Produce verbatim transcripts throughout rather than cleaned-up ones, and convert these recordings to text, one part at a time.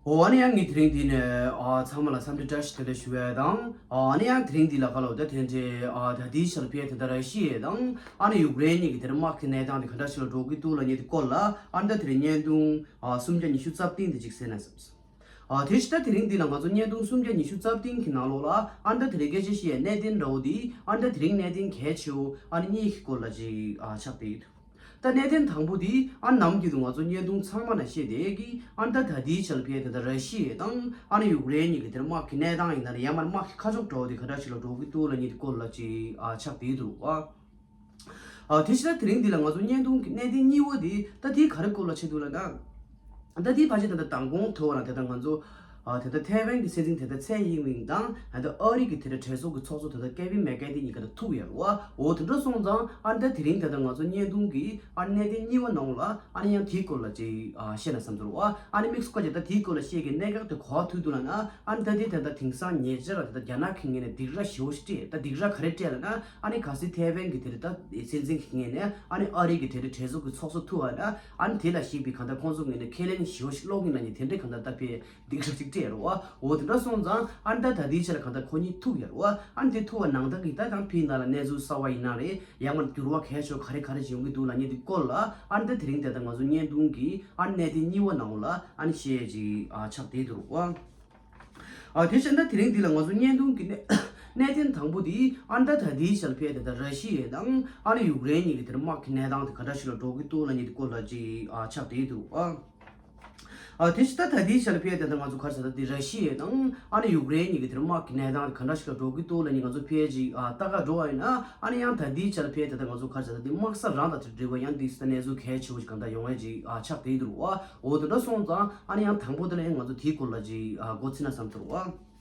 འོ། ཨ་ནི་ཡང་ངས་དེ་རིང་འདི་ནས་ཨ་ཚང་མ་ལ་འཚམས་འདྲི་བཀྲ་ཤིས་བདེ་ལེགས་ཞུ་ཡ་དང་། ཨ་ནི་ཡང་དེ་རིང་འདི་ལ་ག་ལ་འོ་ད་དེ་འདྲའི་ཨ་ད་ལྟའི་ཆར་ཕེ་ད་ལྟ་ར་ཤི་ཡ་དང་ཨ་ནི་ཡུཀ་རེན་གཉིས་ཀྱི་དེར་དམག་གི་གནས་སྟངས་དེ་ག་འདྲ་ཞིག་ལ་འགྲོ་གི་འདུག་ལབ་མཁན་དེ་སྐོར་ལ་ཨ་ནི་ད་དེ་རིང་བརྙན་ཐུང་ཨ་སུམ་བརྒྱ་ཉི་ཤུ་རྩ་བདུན་དེ་ཅིག་གསན་ན་བསམས། ཨ་དེ་བཞིན་ད་དེ་རིང་འདི་ལ་ང་ཚོ་བརྙན་ཐུང་སུམ་བརྒྱ་ཉི་ཤུ་རྩ་བདུན་གྱི་ནང་ལོགས་ལ་ཨ་ནི་ད་དེ་རིང་སྐད་ཆ་བཤད་གནད་དོན་འདྲ་བོ་དེ་ཨ་ནི་ད་དེ་རིང་གནད་དོན་གལ་ཆེ་བོ་ཨ་ནི་གཉིས་ཀྱི་སྐོར་ལ་ཅིག་ཨ་ཆགས་བསྡད་ཡོད། ད་གནད་དོན་དང་པོ་དེ་ཨ་ནམ་རྒྱུན་དུ་ང་ཚོ་བརྙན་ཐུང་ཚང་མ་ན་བཤད་བསྡད་ཀྱི་ཨ་ད་ད་ལྟའི་ཆར་ཕེ་ད་ལྟ་ར་ཤི་ཡ་དང་ཨ་ནི་ཡུཀ་རེན་གཉིས་ཀྱི་དེར་དམག་གི་གནས་སྟངས་ཡིན་ན་ཡང་མར་དམག་གི་ཁ་ཕྱོགས་འདྲ་བོ་དེ་ག་འདྲ་ཞིག་ལ་འགྲོ་གི་འདུག་ལབ་མཁན་དེ་སྐོར་ལ་ཅིག་ཨ་ཆགས་བསྡད་འདུག་ཨ། ཨ་དེ་བཞིན་ད་དེ་རིང་འདི་ལ་ང་ཚོ་བརྙན་ཐུང་གི་གནད་དོན་གཉིས་པ་དེ་ད་དེ་ག་རེ་སྐོར་ལ་བྱེད་འདུག་ལབ་ན། ད་དེ་ཕལ་ཆེར་ད་ལྟ་མདང་དགོང་ཐོས་པ་ན་དེ་ད་ང་ཚོ་ཨ་དེ་ད་ཐའེ་ཝན་གྱི་སྲིད་འཛིན་དེ་ད་ཚའེ་ཡིན་ཝིན་དང་ཨ་ད་ཨ་རི་གི་དེ་ད་གྲོས་ཚོགས་ཀྱི་ཚོགས་གཙོ་དེ་ད་ཀེ་ཝིན་མེག་ཀེ་ཐི་གཉིས་ཀ་ད་ཐུག་ཡོད་རེད་བ། འོ་དེ་འདྲ་སོང་ཙང་ཨ་ནི་ད་དེ་རིང་དེ་ད་ང་ཚོ་བརྙན་ཐུང་གི་ཨ་གནད་དོན་གཉིས་པ་ནང་ལ་ཨ་ནི་ཡང་དེའི་སྐོར་ལ་ཅིག་ཨ་བཤད་ན་བསམ་ཚོར་བ། ཨ་ནི་དམིགས་སུ་བཀར་ཅིག་ད་དེའི་སྐོར་ལ་བཤད་ཀྱི་གནད་འགག་དེ་ག་པར་ཐུག་འདུག་ལབ་ན། ཨ་ནི་ད་དེ་ད་ད་དེང་སང་ཉེ་ཆར་ལ་ད་ད་རྒྱ་ནག་གི་ངོས་ནས་སྡིགས་ར་ཞེ་པོ་ཞིག་སྤྲད། ད་སྡིགས་ར་ག་རེ་སྤྲད་ལབ་ན། ཨ་ནི་གལ་སྲིད་ཐའེ་ཝན་གྱི་དེ་རེད་ད་སྲིད་འཛིན་གྱི་ངོས་ནས་ཨ་ནི་ཨ་རི་གི་དེ་རེད་གྲོས་ཚོགས་ཀྱི་ཚོགས་གཙོ་ཐུག་པ་ན། ཨ་ནི་དེ་ལ་གཞིགས་པའི་གང་ལྟར་ཁོང་ཚོ་ངོས་ནས་ཁས་ལེན་ཞེ་པོ་ཞིག་སློག་གི་ཡིན་ལབ་མཁན་དེ་འདྲའི་གང་ལྟར་ད་ཕེ་སྡིགས་ར་ཅིག་སྤྲད་རེད་བ། འོ་དེ་འདྲ་སོང་ཙང་ཨ་ནི་ད་ད་ལྟའི་ཆར་གང་ལྟར་ཁོ་གཉིས་ཐུག་ཡོད་རེད་བ། ཨ་ནི་དེ་ཐུག་པ་ནང་ལྟར་གྱི་ད་དང་ཕེ་ནང་ལ་གནས་ཚུལ་གསར་པ་ཡིན་ན་རེད། ཡང་མར་འགྱུར་བ་གལ་ཆེ་བ་ག་རེ་ག་རེ་ཞིག་ཡོང་གི་འདུག་ལབ་མཁན་དེ་སྐོར་ལ་ཨ་ནི་ད་དེ་རིང་དེ་ད་ང་ཚོ་བརྙན་ཐུང་གི་ཨ་གནད་དོན་གཉིས་པ་ནང་ལ་ཨ་ནི་བཤད་ཅིག་ཨ་ཆགས་བསྡད་འདུག་བ། ཨ་དེ་བཞིན་ད་དེ་རིང་འདི་ལ་ང་ཚོ་བརྙན་ཐུང་གི་གནད་གནད་དོན་དང་པོ་དེ་ཨ་ནི་ད་ད་ལྟའི་ཆར་ཕེ་དེ་ད་ར་ཤི་ཡ་དང་ཨ་ནི་ཡུཀ་རེན་གཉིས་ཀྱི་དེར་དམག་གི་གནས་སྟངས་དེ་ག་འདྲ་ཞིག་ལ་འགྲོ་གི་འདུག་ལབ་མཁན་དེ་སྐོར་ལ་ཅིག་ཨ་ཆགས་བསྡད་འདུག་ཨ། ཨ་དེ་བཞིན་ད་ད་ལྟའི་ཆར་ཕེ་དེ་ད་ང་ཚོ་ག་རེ་ཟེར་ད་དེ་ར་ཤི་ཡ་དང་ཨ་ནི་ཡུཀ་རེན་གཉིས་ཀྱི་དེར་དམག་གི་གནས་སྟངས་དེ་ག་འདྲ་ཞིག་ལ་འགྲོ་གི་འདུག་ལབ་མཁན་ང་ཚོ་ཕེ་ཅིག་ཨ་ལྟ་ག་འགྲོ་བ་ཡིན་ན། ཨ་ནི་ཡང་ད་ལྟའི་ཆར་ཕེ་དེ་ད་ང་ཚོ་ག་རེ་ཟེར་ད་དེ་དམག་ས་རང་དང་དེ་འབྲེལ་བ་ཡང་དེ་ད་གནས་ཚུལ་གལ་ཆེ་བོ་ཞིག་གང་ལྟར་ཡོང་བ་ཅིག་ཨ་ཆགས་བསྡད་འདུག་བ། འོ་དེ་འདྲ་སོང་ཙང་ཨ་ནི་ཡང་དང་པོ་དེ་ལ་ཡང་ང་ཚོ་དེའི་སྐོར་ལ་ཅིག་ཨ་མགོ་ཚོས་ན་བསམ་ཚོར་བ།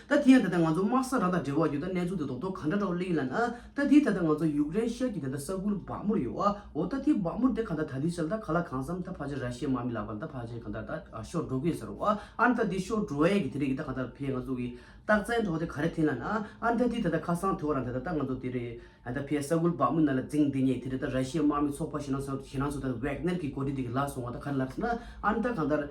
ད་དེ་ཡང་ད་ལྟ་ང་ཚོ་དམག་ས་རང་དང་འབྲེལ་བ་ཡོད་ད་གནས་ཚུལ་དེ་རྡོག་རྡོག་ག་འདྲ་འདྲ་བོ་སླེབས་ཡིན་ལབ་ན། ད་དེ་ད་ལྟ་ང་ཚོ་ཡུཀ་རེན་ཤར་གྱི་ད་ལྟ་ས་ཁུལ་བག་མུར་ཡོད་བ། འོ་ད་དེ་བག་མུར་དེ་གང་ལྟར་ད་ལྟའི་ཆར་ད་ག་ལ་གང་འཚམ་ད་ཕལ་ཆེར་ར་ཤི་ཡའི་དམག་མི་ལག་པར་ད་ཕལ་ཆེར་གང་ལྟར་ད་ཤོར་འགྲོ་གི་ཡོད་ཟེར་བ། ཨ་ནི་ད་དེ་ཤོར་འགྲོ་ཡས་ཀྱི་དེ་རིགས་ཀྱི་ད་གང་ལྟར་ཕེ་ང་ཚོ་གི་རྟགས་མཚན་འདྲ་བོ་དེ་ག་རེ་ཐོན་ལབ་ན། ཨ་ནི་ད་དེ་ད་ལྟ་ཁ་སང་དུས་རང་ད་ལྟ་ད་ང་ཚོ་དེ་རེད། ཨ་ད་ཕེ་ས་ཁུལ་བག་མུ་ནང་ལ་འཛིང་བསྡད་མཁན་དེ་རེད། ད་ར་ཤི་ཡའི་དམག་མི་ཚོགས་པ་ཞེ་ན་སོ་ཞེ་ན་སོ་ད་ཝེག་ནེར་གྱི་འགོ་ཁྲིད་དེ་གི་ལ་སོང་བ་ད་ག་རེ་ལབ་ཟེར་ན། ཨ་ནི་ད་གང་ལྟར་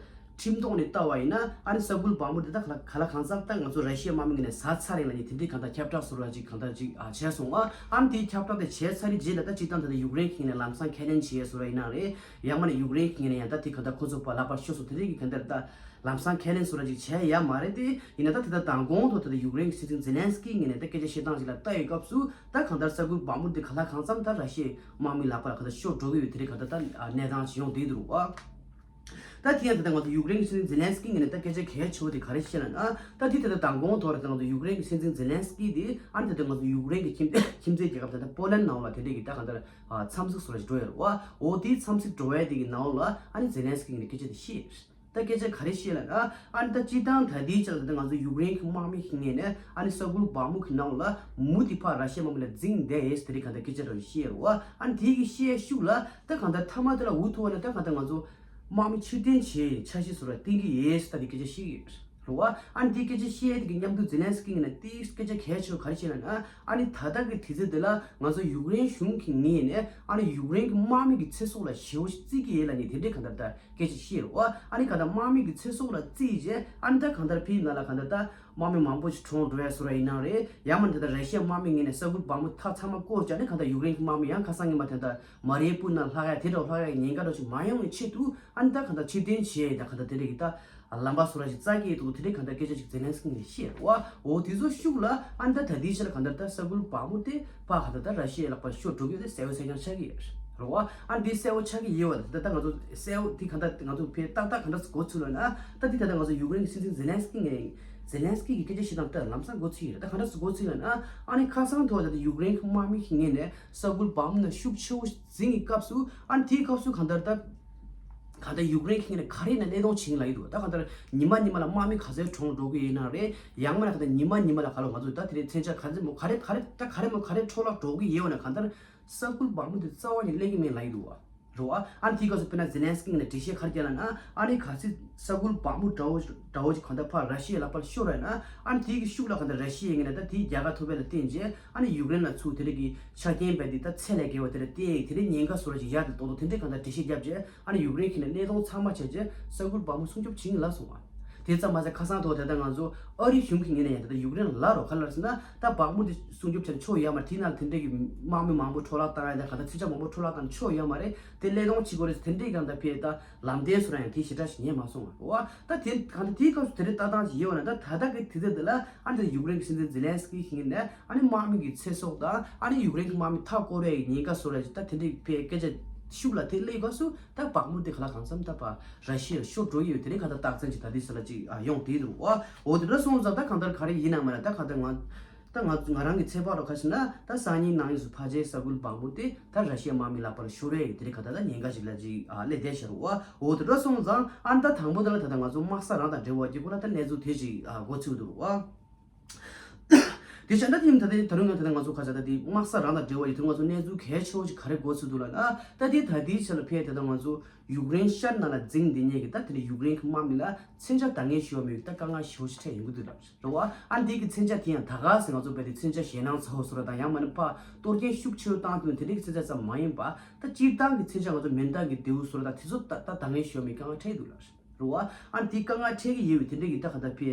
ཁྲིམས་ཐོག་ནས་ལྟ་བ་ཡིན་ན་ཨ་ནི་ས་ཁུལ་བག་མུ་དེ་ད་ག་ལ་ག་ལ་གང་འཚམ་ད་ང་ཚོ་ར་ཤི་ཡའི་དམག་མི་ངོས་ནས་ཟ་ཚར་ཡིན་ལབ་མཁན་དེ་འདྲའི་གང་ལྟར་ཁྱབ་བསྒྲགས་ཟེར་བ་ཅིག་གང་ལྟར་ཅིག་ཨ་བྱས་སོང་བ། ཨ་ནི་དེའི་ཁྱབ་བསྒྲགས་དེ་བྱས་ཚར་རྗེས་ལ་ད་སྤྱིར་བཏང་ད་ལྟ་ཡུཀ་རེན་གྱི་ངོས་ནས་ལམ་སང་ཁས་ལེན་བྱས་ཟེར་བ་ཡིན་ན་རེད། ཡང་མིན་ན་ཡུཀ་རེན་གྱི་ངོས་ནས་ཡང་ད་དེ་གང་ལྟར་ཁོ་ཚོ་པ་ལག་པར་ཤོར་སོང་དེ་འདྲའི་གི་གང་ལྟར་ད། ལམ་སང་ཁས་ལེན་སོགས་ར་ཅིག་བྱས་ཡ་མ་རེད་དེ། ཡིན་ན་ད་དེ་ལྟར་མདང་དགོང་ཐོག་ད་ལྟ་ཡུཀ་རེན་གྱི་སྲིད་འཛིན་ཛེ་ལན་སི་ཀི་ངོས་ནས་ད་སྐད་ཆ་བཤད་སྟངས་ཅིག་ལ་ལྟ་ཡོད་སྐབས་སུ་ད་གང་ལྟར་ས་ཁུལ་བག་མུ་དེ་ག་ལ་གང་འཚམ་ད་ར་ཤི་ཡའི་དམག་མི་ལག་པ་ལ་གང་ལྟར་ཤོར་འགྲོ་གི་ཡོད་དེ་རིགས་གང་ལྟར་ད་གནས་སྟངས་ཅིག་ཡོང་བསྡད་འདུག་བ། ད་དེ་ཡང་ད་ལྟ་ང་ཚོ་ཡུཀ་རེན་གྱི་སྲིད་འཛིན་ཛེ་ལན་སི་ཀི་ངོས་ནས་ད་སྐད་ཆ་གལ་ཆེ་བོ་དེ་ག་རེ་བཤད་ལབ་ན། ད་དེ་ད་ལྟ་མདང་དགོང་ཐོག་ར་ད་ང་ཚོ་ཡུཀ་རེན་གྱི་སྲིད་འཛིན་ཛེ་ལན་སི་ཀི་དེ་ཨ་ནི་ད་ལྟ་ང་ཚོ་ཡུཀ་རེན་གྱི་ཁྱིམ་ཁྱིམ་མཚེས་རྒྱལ་ཁབ་ད་ལྟ་པོ་ལན་ནང་ལ་དེ་འདྲས་ཀྱི་ད་གང་ལྟར་འཚམས་གཟིགས་སོགས་ར་ཞིག་འགྲོ་ཡོད་རེད་བ། འོ་དེའི་འཚམས་གཟིགས་འགྲོ་ཡ་དེ་གི་ནང་ལ་ཨ་ནི་ཛེ་ལན་སི་ཀི་ངོས་ནས་སྐད་ཆ་དེ་བཤད། ད་སྐད་ཆ་ག་རེ་བཤད་ལབ་ན། ཨ་ནི་ད་སྤྱིར་བཏང་ད་ལྟའི་ཆར་ད་ང་ཚོ་ཡུཀ་རེན་གྱི་དམག་མི་ཞིག་ངོས་ནས་ཨ་ནི་ས་ཁུལ་བག་མུ་གི་ནང་ལ་མུ་མཐུད་ཕར་ར་ཤི་ཡ་དམག་མི་ལ་འཛིང་བསྡད་ཡོད་ཟེར་དེ་རིགས་གང་ལྟར་སྐད་ཆ་རང་བཤད་རེད་བ། ཨ་ནི་དེ་གི་བཤད་ཤུགས་ལ་ད་གང་ལྟར་མཐའ་མ་དེ་ལ་འུ་ཐུག་པ་ན་ད་གང་ལྟར་ང་ཚོ་དམག་མི་ཕྱིར་འཐེན་བྱེད་འཆར་གཞི་བཟོ་ར་བཏིང་གི་ཡོད་ཟེར་ད་དེ་སྐད་ཆ་བཤད་ཀྱི་ཡོད་རེད་བ། ཨ་ནི་དེ་སྐད་ཆ་བཤད་དེ་གི་མཉམ་དུ་ཛེ་ལན་སི་ཀི་ངོས་ནས་དེ་སྐད་ཆ་གལ་ཆེ་བ་ག་རེ་བཤད་ལབ་ན། ཨ་ནི་ད་ལྟ་གི་དུས་ཚོད་དེ་ལ་ང་ཚོ་ཡུཀ་རེན་གཞུང་གི་ངོས་ནས་ཨ་ནི་ཡུཀ་རེན་གྱི་དམག་མི་གི་ཚེ་སྲོག་ལ་ཞེ་པོ་ཞིག་བརྩི་གི་ཡོད་ལབ་ནས་དེ་འདྲའི་གང་ལྟར་ད། སྐད་ཆ་བཤད་རེད་བ། ཨ་ནི་གང་ལྟར་དམག་མི་གི་ཚེ་སྲོག་ལ་བརྩིས་རྗེས་ཨ་ནི་ད་གང་ལྟར་ཕེ་ནང་ལ་གང་ལྟར་ད་དམག་མི་མང་པོ་ཞིག་གྲོངས་འགྲོ་ཡ་བཟོ་འདྲ་ཡིན་ན་རེད། ཡང་མིན་ད་ལྟ་ར་ཤི་ཡ་དམག་མི་ངོས་ནས་ས་ཁུལ་བག་མུ་མཐའ་ཚང་མ་བསྐོར་བྱས་ནས་གང་ལྟར་ཡུཀ་རེན་གྱི་དམག་མི་ཡང་ཁ་སང་ཉི་མ་དེ་ལྟར་མ་རི་ཡུ་པུལ་ནང་ལྷག་ཡ་དེ་འདྲ་ལྷག་ཡ་ཉེན་ཁ་འདྲ་ཞིག་མ་ཡོང་བའི་ཆེད་དུ་ཨ་ནི་ད་གང་ལྟར་ཕྱིར་འཐེན་བྱས་ཡིན། ད་གང་ལྟར་དེ་འདྲ་གི་ད་ལམ་པ་བཟོ་འདྲ་ཞིག་བཙལ་གྱི་འདུག་དེ་འདྲའི་གང་ལྟར་སྐད་ཆ་ཞིག་ཛེ་ལན་སི་ཀི་ངོས་ནས་བཤད་རེད་བ། འོ་དེ་ཚོ་ཤུགས་ལ་ཨ་ནི་ད་ད་ལྟའི་ཆར་གང་ལྟར་ད་ས་ཁུལ་བག་མུ་དེ་ཕར་གང་ལྟར་ད་ར་ཤི་ཡའི་ལག་པར་ཤོར་འགྲོ་གི་ཡོད་དེ་གསལ་པོ་གསལ་རྐྱང་ཆགས་ཀྱི་ཡོད་རེད་བ། ཨ་ནི་འདི་གསལ་པོ་ཆགས་ཀྱི་ཡོད་པ་ད་ལྟ་ང་ཚོ་གསལ་པོ་འདི་གང་ལྟར་ང་ཚོ་ཕེ་ཏག་ཏག་གང་འདྲ་སེ་མགོ་ཚོས་ལབ་ན། ད་འདི་ད་ལྟ་ང་ཚོ་ཡུཀ་རེན་གྱི་སྲིད་འཛིན་ཛེ་ལན་སི་ཀི་ངོས་ནས་ཛེ་ལན་སི་ཀི་གི་སྐད་ཆ་བཤད་སྟངས་ལྟར་ལམ་སང་མགོ་ཚོས་ཡོད་རེད། ད་གང་འདྲ་སེ་མགོ་ཚོས་ལབ་ན། ཨ་ནི་ཁ་སང་ཐོག་ད་ལྟ་ཡུཀ་རེན་གྱི་དམག་མི་གི་ངོས་ནས་ས་ཁུལ་བག་མུ་ནང་ཤུགས་ཆེ་བོ་འཛིང་གི་སྐབས་སུ་ཨ་ནི་དེའི་སྐབས་སུ་གང་ལྟར་ད་གང་ལྟར་ཡུཀ་རེན་གྱི་ངོས་ནས་ག་རེ་ཡིན་ན་གནད་དོན་བྱེད་ཀྱི་ལབ་ཀྱི་འདུག་ད་གང་ལྟར་ཉི་མ་ཉི་མ་ལ་དམག་མི་ག་ཚོད་གྲོངས་འགྲོ་གི་ཡོད་ན་རེད། ཡང་མིན་ན་གང་ལྟར་ཉི་མ་ཉི་མ་ལ་ག་ལ་ང་ཚོ་ད་དེ་རིང་མཚོན་ཆ་ག་ཚོད་མོ་ག་རེ་ག་རེ་ད་ག་རེ་མོ་ག་རེ་འཕྲོ་བརླག་འགྲོ་གི་ཡོད་ན་གང་ལྟར། ས་ཁུལ་བག་མུ་དེ་རྩ་བ་ནས་སླེབས་ཀྱི་མེད་ལབ་ཀྱི་འདུག་བ། རེད་བ། ཨ་ནི་དེའི་སྐབས་སུ་དཔེར་ན་ཛེ་ལན་སི་ཀི་ངོས་ནས་འགྲེལ་བཤད་ག་རེ་བརྒྱབ་ལབ་ན། ཨ་ནི་གལ་སྲིད་ས་ཁུལ་བག་མུ་འདྲ་བོ་འདྲ་བོ་ཅིག་གང་ལྟར་ཕར་ར་ཤི་ཡའི་ལག་པར་ཤོར་བ་ཡིན་ན། ཨ་ནི་དེའི་གི་ཤུགས་ལ་གང་ལྟར་ར་ཤི་ཡའི་ངོས་ནས་ད་དེའི་རྒྱལ་ཁ་ཐོབ་པ་ལ་བརྟེན་བྱས། ཨ་ནི་ཡུཀ་རེན་ལ་ཚུར་དེ་འདྲ་གི་ཆ་རྐྱེན་རྦད་དེ་ད་ཚད་ལས་བརྒལ་བ་དེ་འདྲ་བསྟན་ཡས་དེ་འདྲའི་ཉེན་ཁ་བཟོ་འདྲ་ཅིག་ཡོད་དེ་མདོག་མདོག་དེ་འདྲའི་གང་ལྟར་འགྲེལ་བཤད་བརྒྱབ་བྱས། ཨ་ནི་ཡུཀ་རེན་གྱི་ནས་གནས་སྟངས་ཚང་མ་བྱས་རྗེས་ས་ཁུལ་བག་མུ་སྲུང་སྐྱོབ་བྱེད་ཀྱི་ལབ་སོང་བ། དེ་ཙམ་མ་ཟད་ཁ་སང་ཐོག་དེ་ལྟར་ང་ཚོ་ཨ་རིའི་གཞུང་གི་ངོས་ནས་ཡང་དེ་ལྟར་ཡུཀ་རེན་ལ་ལབ་རོགས། ག་རེ་ལབ་ཟེར་ན། ད་བག་མུ་དེ་སྲུང་སྐྱོབ་བྱས་ན་ཆོ་ཡོད་མ་རེད། དེའི་ནང་ལ་དེ་འདྲ་གི་དམག་མི་མང་པོ་འཕྲོ་བརླག་བཏང་ཡ་དང་། གང་ལྟར་མཚོན་ཆ་མང་པོ་འཕྲོ་བརླག་བཏང་ན་ཆོ་ཡོད་མ་རེད། དེ་སླད་གཏོང་བྱེད་དགོས་རེད། དེ་འདྲའི་གང་ལྟར་ཕེ་ད་ལམ་སྟོན་བཟོ་འདྲ་ཡང་དེ་ཞེ་དྲག་ཞིག་ཉན་མ་སོང་བ། ད་དེ་གང་ལྟར་དེའི་སྐབས་སུ་དེ་འདྲའི་ལྟ་སྟངས་ཤིག་ཡོད་པ་ན། ད་ད་ལྟ་གི་དུས་ཚོད་འདི་ལ་ཨ་ནི་ཡུཀ་རེན་གྱི་སྲིད་འཛིན་ཛེ་ལན་སི་ཀི་ཞིག་ནས་ཨ་ནི་དམག་མི་གི་ཚེ་སྲོག་དང་། ཨ་ནི་ཡུཀ་རེན་གྱི་དམག་མི་མཐའ་བསྐོར་བའི་ཉེན་ཁ་བཟོ་འདྲ་ཅིག་ད་དེ་འདྲའི་ཕེ་སྐད་ཆ་ཤུགས་ལ་དེ་སླེབས་སྐབས་སུ། ད་བག་མུ་དེ་ག་ལ་གང་འཚམ་ད་ཕར་ར་ཤི་ཡར་ཤོར་འགྲོ་ཡི་ཡོད། དེ་རིང་གང་ལྟར་རྟགས་མཚན་ཅིག་ད་དེ་སྲིད་ལ་ཅིག་ཨ་ཡོང་བསྡད་འདུག་བ། འོ་དེ་འདྲ་སོང་ཙང་ད་གང་ལྟར་ག་རེ་ཡིན་ན་མ་རེད། ད་གང་ལྟར་ང་ད་ང་ང་རང་གི་ཚོད་དཔག་རུ་ཁ་ཕྱེ་ན། ད་སང་ཉིན་གནངས་ཉིན་སུ་ཕལ་ཆེར་ས་ཁུལ་བག་མུ་དེ་ད་ར་ཤི་ཡ་དམག་མི་ལག་པར་ཤོར་ཡས་ཀྱི་དེ་རིང་གང་ལྟར་ད་ཉེན་ཁ་ཅིག་ལ་ཅིག་ཨ་སླེབས་བསྡད་ཤག་རུ་བ། འོ་དེ་འདྲ་སོང་ཙང་ཨ་ནི་ད་དང་པོ་དེ་ལ་ད་ལྟ་ང་ཚོ་དམག་ས་རང་དང་འབྲེལ་བ་གྱི་སྐོར་ལ་ད་གནས་ཚུལ་དེ་ཅིག་ཨ་འགོ་ཚུགས་འདུག་རུ་བ། དེ་བྱས་ན་ད་ཡིན་ད་ལྟ་ད་རུང་ཡང་ད་ལྟ་ང་ཚོ་ཁ་ཆ་ད་དེ་དམག་ས་རང་དང་འབྲེལ་བ་ཡོད་དུས་ང་ཚོ་གནས་ཚུལ་གལ་ཆེ་བོ་ཞིག་ག་རེ་འགོ་ཚུགས་འདུག་ལབ་ན། ད་དེ་ད་ལྟའི་ཆ་ལ་ཕེ་ད་ལྟ་ང་ཚོ་ཡུཀ་རེན་ཤར་ནང་ལ་འཛིང་བསྡད་མཁན་གྱི་ད་དེ་ནི་ཡུཀ་རེན་གྱི་དམག་མི་ལ་མཚོན་ཆ་འདང་ངེས་ཞུ་བ་མེད་ད་དཀའ་ངལ་ཞེ་པོ་ཞིག་འཕྲད་ཡོང་གི་འདུག་ལབ་རེད་བ། ཨ་འདི་གི་མཚོན་ཆ་དེ་ཡང་ད་ག་སེ་ང་ཚོ་བས་དེ་མཚོན་ཆ་ཞེད་སྣང་ཚ་བོ་བཟོ་འདྲ་དང་། ཡང་མིན་ན་ཕར་གཏོར་སྐྱོན་ཤུགས་ཆེ་བོ་བཏང་དུས་དེ་འདྲའི་གི་མཚོན་ཆ་ཙམ་མ་ཡིན་པ། ད་སྤྱིར་བཏང་གི་མཚོན་ཆ་ང་ཚོ་མེ་མདའ་གི་མདེའུ་བཟོ་འདྲ་དང་དེ་ཚོ་ད་ད་འདང་ངེས་ཞུ་བ་མེད་དཀའ་ངལ་འཕྲད་ཀྱི་འདུག་ལབ་རེད། རེད་བ། ཨ་ནི་དེ་དཀའ་ངལ་འཕྲད་ཀྱི་ཡོད་པའི་དེ་འདྲ་གི་ད་ག་ད་ཕི་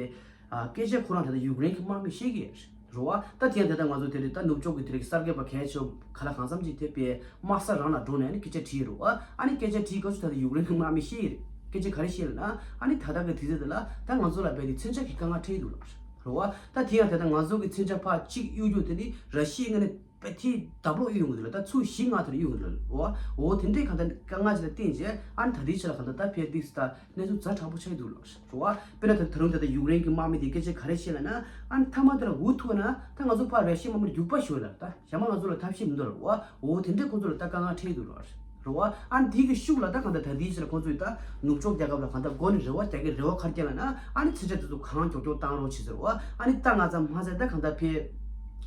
ཨ་སྐད་ཆ་ཁོ་རང་ད་ལྟ་ཡུཀ་རེན་གྱི་དམག་མིས་བཤད་ཀྱི་ཡོད་རེད་བ། ད་དེ་ཡང་དེ་ལྟར་ང་ཚོ་དེ་རེད། ད་ནུབ་ཕྱོགས་ཀྱི་དེ་རིགས་གསར་འགོད་པ་གལ་ཆེ་བ་ག་ལ་གང་འཚམ་ཅིག་དེ་ཕི་དམག་ས་རང་ལ་འགྲོ་ནས་ཨ་ནི་སྐད་ཆ་དྲིས་རེད་བ། ཨ་ནི་སྐད་ཆ་དྲིས་སྐབས་སུ་ད་ལྟ་ཡུཀ་རེན་གྱི་དམག་མིས་བཤད་ཀྱི་རེད། སྐད་ཆ་ག་རེ་བཤད་ལབ་ན། ཨ་ནི་ད་ལྟ་གི་དུས་ཚོད་དེ་ལ་ད་ང་ཚོ་ལ་རྦད་དེ་མཚོན་ཆ་གི་དཀའ་ངལ་འཕྲད་ཀྱི་འདུག་ལབ་རེད་བ། ད་དེ་ཡང་དེ་ལྟར་ང་ཚོ་གི་མཚོན་ཆ་ཕར་གཅིག་གཡུག་རྒྱུ་དེ་ནི་ར་ཤི་ཡའི་ངོས་ནས་པེ་ཐི་ལྡབ་ལོག་གཡུག་ཡོང་གི་འདུག་ལ། ད་ཚུར་བཞི་ལྔ་དེར་གཡུག་ཡོང་གི་འདུག་ལ། འོ་དེ་འདྲའི་གང་ལྟར་དཀའ་ངལ་ཅིག་ལ་བརྟེན་བྱས། ཨ་ནི་ད་ལྟའི་ཆ་ལ་གང་ལྟར་ད་ཕེ་ཏིག་སི་ད་གནས་ཚུལ་ཛ་དྲག་པོ་ཆགས་ཀྱི་འདུག་ལ། རེད་བ། དཔེར་ན་ད་ད་རུང་ད་ལྟ་ཡུཀ་རེན་གྱི་དམག་མི་དེ་སྐད་ཆ་ག་རེ་བཤད་ལབ་ན། ཨ་ནི་མཐའ་མ་དེ་ལ་འུ་ཐུག་ན་ད་ང་ཚོ་ཕར་ར་ཤི་ཡའི་དམག་མི་རྒྱུག་པ་ཞོག་ལ། ད་ཞག་མ་ང་ཚོ་ལ་ཐབས་ཤེས་མི་འདུག་ལ། རེད་བ། འོ་དེ་འདྲའི་ཁོ་ཚོ་ལ་ད་དཀའ་ངལ་འཕྲད་ཀྱི་འདུག་ལ། རེད་བ། ཨ་ནི་དེ་གི་ཤུགས་ལ་ད་གང་ལྟར་ད་ལྟའི་ཆ་ལ་ཁོ་ཚོས་ད་ནུབ་ཕྱོགས་རྒྱལ་ཁབ་ལ་གང་ལྟར་མགོ་ནས་རེ་བ་རྒྱག་གི་རེ་བ་ག་རེ་རྒྱག་ལབ་ན། ཨ་ནི་མཚོན་ཆ་དེ་ཚོ་གང་མགྱོགས་མགྱོགས་བཏང་རོགས་བྱེད་ཟེར་བ། ཨ་ནི་ད་ང་ཚང་མ་ཚད་ད་གང་ལྟར་ཕེ་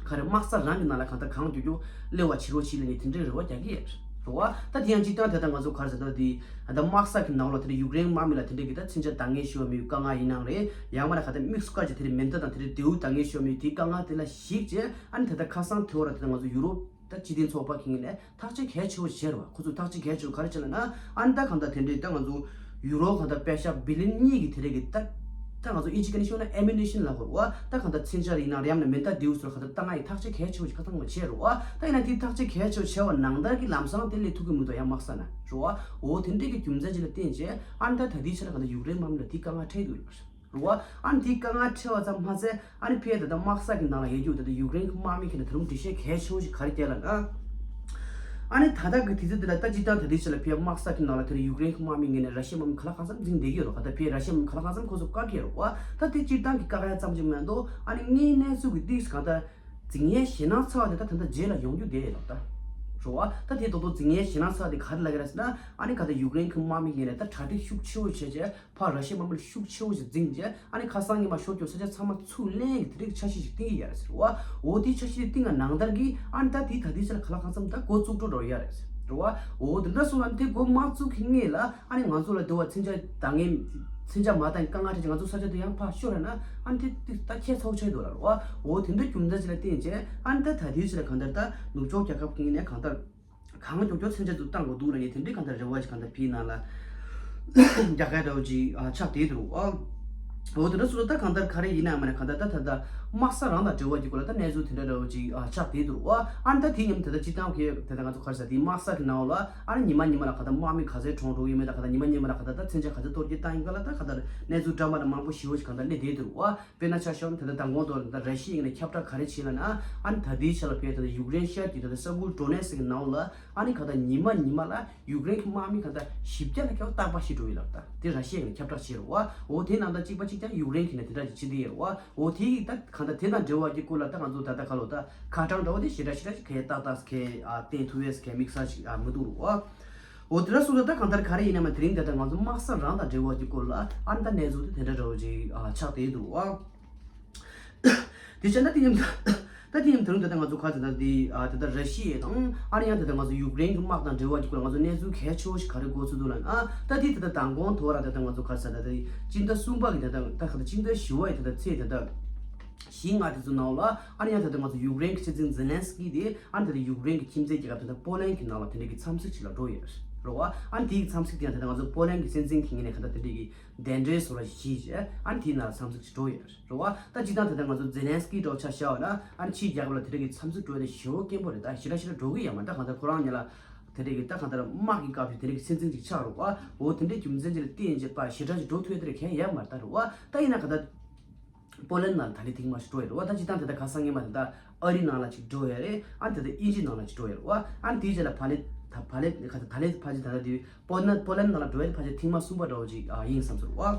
ག་རེ་དམག་ས་རང་གི་ནང་ལ་གང་ལྟར་གང་མགྱོགས་མགྱོགས་སླེབས་པ་བྱེད་རོགས་བྱེད་ལབ་ནས་དེ་འདྲའི་རེ་བ་རྒྱག་གི་ཡོད་རེད་བ། ད་དེ་ཡང་སྤྱིར་བཏང་དེ་ལྟར་ང་ཚོ་ག་རེ་ཟེར་ད་དེ་ད་དམག་ས་གི་ནང་ལ་དེ་འདྲ་ཡུཀ་རེན་དམག་མི་ལ་དེ་འདྲའི་གི་ད་མཚོན་ཆ་འདང་ངེས་ཞུ་བ་མེད་དཀའ་ངལ་ཡིན་ནའང་རེད། ཡང་མིན་ན་གང་ལྟར་དམིགས་སུ་བཀར་བྱས་དེ་འདྲའི་མེ་མདའ་དང་དེ་འདྲའི་མདེའུ་འདང་ངེས་ཞུ་བ་མེད་དེའི་དཀའ་ངལ་དེ་ལ་གཞིགས་བྱས། ཨ་ནི་ད་ལྟ་ཁ་སང་དེ་བར་དེ་ལྟར་ང་ཚོ་ཡུ་རོབ་ད་སྤྱི་མཐུན་ཚོགས་པ་གི་ངོས་ནས་ཐག་གཅོད་གལ་ཆེ་བོ་བྱས་རེད་བ། ཁོ་ཚོས་ཐག་གཅོད་གལ་ཆེ་བོ་ག་རེ་བྱས་ལབ་ན། ཨ་ནི་ད་གང་ལྟར་དེ་འདྲའི་ད་ང་ཚོ་ཡུ་རོ་གང་ལྟར་པེ་ཤ་བི་ལི་ཡོན་གཉིས་ཀྱི་དེ་རིང་གི་ད་ད་ང་ཚོ་ཨིན་ཇི་སྐད་ནས་ཤོད་ན་ཨེ་མུ་ནི་ཤན་ལབ་དགོས་རེད་བ། ད་གང་ལྟར་མཚོན་ཆ་ཡིན་ན་རེད། ཡང་ན་མེ་མདའ་མདེའུ་ཚོ་གང་ལྟར་བཏང་ཡ་ཐག་གཅོད་གལ་ཆེ་བོ་ཞིག་ཁ་ཚང་མ་བྱས་རེད་བ། ད་ཡིན་ན་དེ་ཐག་གཅོད་གལ་ཆེ་བོ་བྱས་པ་ནང་ལྟར་གྱི་ལམ་སང་དེ་སླེབས་ཐུབ་ཀྱི་མི་འདུག་ཡ་དམག་ས་ན་རེད་བ། འོ་དེ་འདྲའི་གི་རྒྱུ་མཚན་ཅིག་ལ་བརྟེན་བྱས། ཨ་ནི་ད་ད་ལྟའི་ཆ་ལ་གང་ལྟར་ཡུཀ་རེན་དམག་མི་ལ་དེ་དཀའ་ངལ་འཕྲད་འདུག་ལབ། རེད་བ། ཨ་ནི་དེའི་དཀའ་ངལ་འཕྲད་པ་ཙམ་མ་ཟད། ཨ་ནི་ཕར་ད་ལྟ་དམག་ས་གི་ནང་ལ་ཡོད་རྒྱུ་ད་ལྟ་ཡུཀ་རེན་གྱི་དམག་མི་ཁྱེད་ནས་ད་རུང་འགྲེལ་བཤད་གལ་ཆེ་བོ་ཞིག་ག་རེ་བརྒྱབ་ལབ་ན། ཨ་ནི་ད་ལྟ་གི་དུས་ཚོད་འདི་ལ་ད་སྤྱིར་བཏང་ད་ལྟའི་ཆ་ལ་ཕར་དམག་ས་གི་ནང་ལ་དེ་ལ་ཡུཀ་རེན་གྱི་དམག་མི་ངོས་ནས་ར་ཤི་ཡའི་དམག་མི་ག་ལ་གང་འཚམ་འཛིང་བསྡད་ཀྱི་ཡོད་རེད། ག་ད་ཕར་ར་ཤི་ཡའི་དམག་མི་ག་ལ་གང་འཚམ་ཁོ་ཚོ་བཀག་གི་ཡོད་རེད་བ། ད་དེ་སྤྱིར་བཏང་གི་བཀག་ཡ་ཙམ་ཞིག་མ་གཏོགས། ཨ་ནི་དངོས་གནས་ཚུལ་གྱི་ཏིག་གང་ལྟར་འཛིང་ཡའི་ཞེད་སྣང་ཚ་བ་དེ་ད་ད་ལྟ་རྗེས་ལ་ཡོང་རྒྱུ་བསྡད་ཡོད་རེད་ད། རེད་བ། ད་དེ་རྡོག་རྡོག་འཛིང་ཡའི་ཞེད་སྣང་ཚ་བ་དེ་ག་རེ་ལབ་ཀྱི་རེད་ཟེར་ན། ཨ་ནི་ག་ད་ཡུཀ་རེན་གྱི་དམག་མི་ངོས་ནས་ད་གྲ་སྒྲིག་ཤུགས་ཆེ་བོ་བྱས་བྱས། ཕར་ར་ཤི་ཡའི་དམག་མི་ལ་ཤུགས་ཆེ་བོ་ཞིག་འཛིང་རྗེས། ཨ་ནི་ཁ་སང་ཉི་མ་ཤོར་རྒྱུ་ས་ཆ་ཚང་མ་ཚུར་ལེན་གྱི་དེ་རིགས་འཆར་གཞི་ཞིག་བཏིང་གི་ཡོད་རེད་ཟེར་བ། འོ་དེའི་འཆར་གཞི་དེ་བཏིང་བ་ནང་ལྟར་གྱི། ཨ་ནི་ད་དེ་ད་དེའི་ཆ་ལ་ག་ལ་གང་འཚམ་ད་འགོ་བཙུགས་འགྲོ་འགྲོ་ཡོད་རེད་ཟེར་བ། འོ་དེ་འདྲ་སོང་ན་དེ་འགོ་མ་བཙུགས་ཀྱི་སྔོན་ལ། ཨ་ནི་ང་ཚོ་ལ་དེ་བ་མཚོན་ཆ་འདང་ངེས། མཚོན་ཆ་མ་འདང་དཀའ་ངལ་འཕྲད་ཀྱི་ང་ཚོ་ས་ཆ་དེ་ཡང་ཕར་ཤོར་ར་ན། ཨ་ནི་དེ་དེ་ད་ཁྱད་མཚར་པོ་ཆགས་འདུག་ལ་རེད་བ། འོ་དེ་འདྲ་རྒྱུ་མཚན་ཅིག་ལ་བརྟེན་བྱས། ཨ་ནི་ད་ད་དེའི་ཆ་ལ་གང་ལྟར་ད་ནུབ་ཕྱོགས་རྒྱལ་ཁབ་ཀྱི་ངོས་ནས་གང་ལྟར། གང་མགྱོགས་མགྱོགས་མཚོན་ཆ་ཚུར་བཏང་དགོས་འདུག་ལབ་ནས་དེ་འདྲའི་གང་ལྟར་རེ་བ་ཞིག་གང་ལྟར་ཕྱི་ནང་ལ་རྒྱག་གི་འདྲ་བོ་ཅིག་ཨ་ཆགས་བསྡད་འདུག་ཨ། འོ་དེ་འདྲ་སོང་ཙང་ད་གང་ལྟར་ག་རེ་ཡིན་ན་མ་ན་གང་ལྟར་ད་ད་ལྟ་དམག་ས་རང་དང་འབྲེལ་བ་ཡོད་སྐོར་ལ་ད་གནས་ཚུལ་དེ་འདྲ་འདྲ་བོ་ཅིག་ཨ་ཆགས་བསྡད་འདུག་ཨ། ཨ་ནི་ད་དེ་མཉམ་དུ་ད་ལྟ་སྤྱིར་བཏང་གི་ད་ལྟ་ང་ཚོ་ག་རེ་ཟེར་དེ་དམག་ས་གི་ནང་ལ་ཨ་ནི་ཉི་མ་ཉི་མ་ལ་གང་ལྟར་དམག་མི་ག་ཚོད་གྲོངས་འགྲོ་ཡོད་མེད་དང་། གང་ལྟར་ཉི་མ་ཉི་མ་ལ་གང་ལྟར་ད་མཚོན་ཆ་ག་ཚོད་གཏོར་སྐྱོན་བཏང་ཡོད་ག་ལ་ད་གང་ལྟར་གནས་ཚུལ་འདྲ་མི་འདྲ་མང་པོ་ཞེ་པོ་ཞིག་གང་ལྟར་སླེབས་བསྡད་འདུག་ཨ། དཔེར་ན་ཆ་བཞག་ན་ད་ལྟ་མདང་དགོང་དུ་ད་ར་ཤི་ཡ་ངོས་ནས་ཁྱབ་བསྒྲགས་ག་རེ་བྱས་ལབ་ན། ཨ་ནི་ད་ལྟའི་ཆ་ལ་ཕར་ད་ལྟ་ཡུཀ་རེན་ཤར་གྱི་ད་ལྟ་ས་ཁུལ་ཌོ་ནེ་སི་ཀི་ནང་ལ་ཨ་ནི་གང་ལྟར་ཉི་མ་ཉི་མ་ལ་ཡུཀ་རེན་གྱི་དམག་མི་གང་ལྟར་བཞི་བརྒྱ་ལ་ཀྱང་རྟག་པར་ཤི་འགྲོ་ཡི་ལབ། ད་དེ་ར་ཤི་ཡ་ངོས་ནས་ཁྱབ་བསྒྲགས་བྱས་རེད་བ། འོ་དེ་ནང་ད་གཅིག་པ་གཅིག་རྐྱང་ཡུཀ་རེན་གྱི་ནས་དེ་འདྲ་ཅིག་བྱེད་དེ་ཡོད་རེད་བ། འོ་དེ་ཡི་ད་གང་ལྟར་དེ་དང་འབྲེལ་བ་གྱི་སྐོར་ལ་ད་ང་ཚོ་ད་ལྟ་ག་ལོ་ད་ཁ་གྲངས་འདྲ་བོ་དེ་ཞེ་དྲག་ཞེ་དྲག་ཅིག་གས་ཏག་ཏག་གས་ཨ་བསྟན་ཐུབ་ཡས་གས་དམིགས་བསལ་ཅིག་ཨ་མི་འདུག་རེད་བ། འོ་དེ་འདྲ་སོང་ཙང་ད་གང་ལྟར་ག་རེ་ཡིན་ན་མ་དེ་རིང་ད་ལྟ་ང་ཚོ་དམག་ས་རང་དང་འབྲེལ་བ་གྱི་སྐོར་ལ་ཨ་ནི་ད་གནས་ཚུལ་དེ་དེ་འདྲ་འདྲ་བོ་ཅིག་ཨ་ཆགས་བསྡད་འདུག་བ། དེ་བྱས་ན་དེ་མཉམ་དུ་ ད་དེ་ཡིན་དུས་ད་ལྟ་ང་ཚོ་ག་ཚོད་ད་དེ་ཨ་ད་ལྟ་ར་ཤི་ཡ་དང་ཨ་ནི་ཡང་ད་ལྟ་ང་ཚོ་ཡུཀ་རེན་གྱི་དམག་དང་འབྲེལ་བ་གྱི་སྐོར་ང་ཚོ་གནས་ཚུལ་གལ་ཆེ་བོ་ཞིག་ག་རེ་གོ་ཚུལ་འདུག་ལབ་ན། ཨ་ད་དེ་ད་ལྟ་མདང་དགོང་ཐོག་ར་ད་ལྟ་ང་ཚོ་ག་ཚོད་ད་དེ་སྤྱི་ཟླ་གསུམ་པ་གི་ད་ལྟ་ད་ག་ད་སྤྱི་ཟླ་བཞི་པ་ཡི་ད་ལྟ་ཚེས་ད་ལྟ་བཞི་ལྔ་དེ་ཚོ་ནང་ལ་ཨ་ནི་ཡང་ད་ལྟ་ང་ཚོ་ཡུཀ་རེན་གྱི་སྲིད་འཛིན་ཛེ་ལན་སི་ཀི་དེ་ཨ་ནི་ད་ལྟ་ཡུཀ་རེན་གྱི་ཁྱིམ་མཚེས་རྒྱལ་ཁབ་ད་ལྟ་པོ་ལན་གྱི་ནང་ལ་དེ་འདྲ་གི་འཚམས་གཟིགས་ཅིག་ལ་འགྲོ་ཡོད་རེད་བ། ཨ་ནི་དེའི་འཚམས་གཟིགས་དེ་ཡང་ད་ལྟ་ང་ཚོ་པོ་ལན་གྱི་སྲིད་འཛིན་གྱི་ངོས་ནས་ག་ད་དེ་འདྲ་གི་གདན་འདྲེན་བཟོ་འདྲ་ཞིག་བྱས་རྗེས་ཨ་ནི་དེའི་ནང་ལ་འཚམས་གཟིགས་ཅིག་འགྲོ་ཡོད་རེད་བ། ད་སྤྱིར་བཏང་ད་ལྟ་ང་ཚོ་ཛེ་ལན་སི་ཀི་འདྲ་བོ་ཆ་བཞག་པ་ན་ཨ་ནི་ཕྱིའི་རྒྱལ་ཁབ་ལ་དེ་འདྲ་གི་འཚམས་གཟིགས་འགྲོ་ཡ་དེ་ཞེ་པོ་དཀོན་པོ་རེད། ད་ཞེ་དྲག་ཞེ་དྲག་འགྲོ་གི་ཡོད་མ་རེད། ད་གང་ལྟར་ཁོ་རང་ཉིད་ལ་དེ་འདྲ་གི་ད་གང་ལྟར་དམག་གི་སྐབས་སུ་དེ་འདྲ་གི་སྲིད་འཛིན་ཅིག་ཆགས་རེད་བ། འོ་དེ་འདྲའི་རྒྱུ་མཚན་ཅིག་ལ་བརྟེན་བྱས་པ་ཞེ་དྲག་ཅིག་འགྲོ་ཐུབ་ཡ་དེ་འདྲ་གང་ཡང་ཡོད་མ་རེད། ད་རེད་བ། ད་ཡིན་ན་ག་ད་པོ་ལན་ནང་ལ་ད་ལན་ཐེངས་མ་ཞིག་འགྲོ་ཡོད་རེད་བ། ད་སྤྱིར་བཏང་དེ་ད་ཁ་སང་སྔོན་མ་དེ་ད་ཨ་རི་ནང་ལ་ཅིག་འགྲོ་ཡོད་རེད། ཨ་ནི་དེ་ད་དབྱིན་ཇི་ནང་ལ་ཅིག་འགྲོ་ཡོད་རེད་བ། ཨ་ནི་དེའི་རྗེས་ལ་བ་ལེ་ད་བ་ལེ་ཁ་ད་ད་ལན་ཕལ་ཆེར་ད་ལྟ་དེ་པོ་ལན་པོ་ལན་ནང་ལ་འགྲོ་ཡོད་ཕལ་ཆེར་ཐེངས་མ་གསུམ་པ་འདྲ་བོ་ཅིག་ཨ་ཡིན་བསམ་སོང་བ།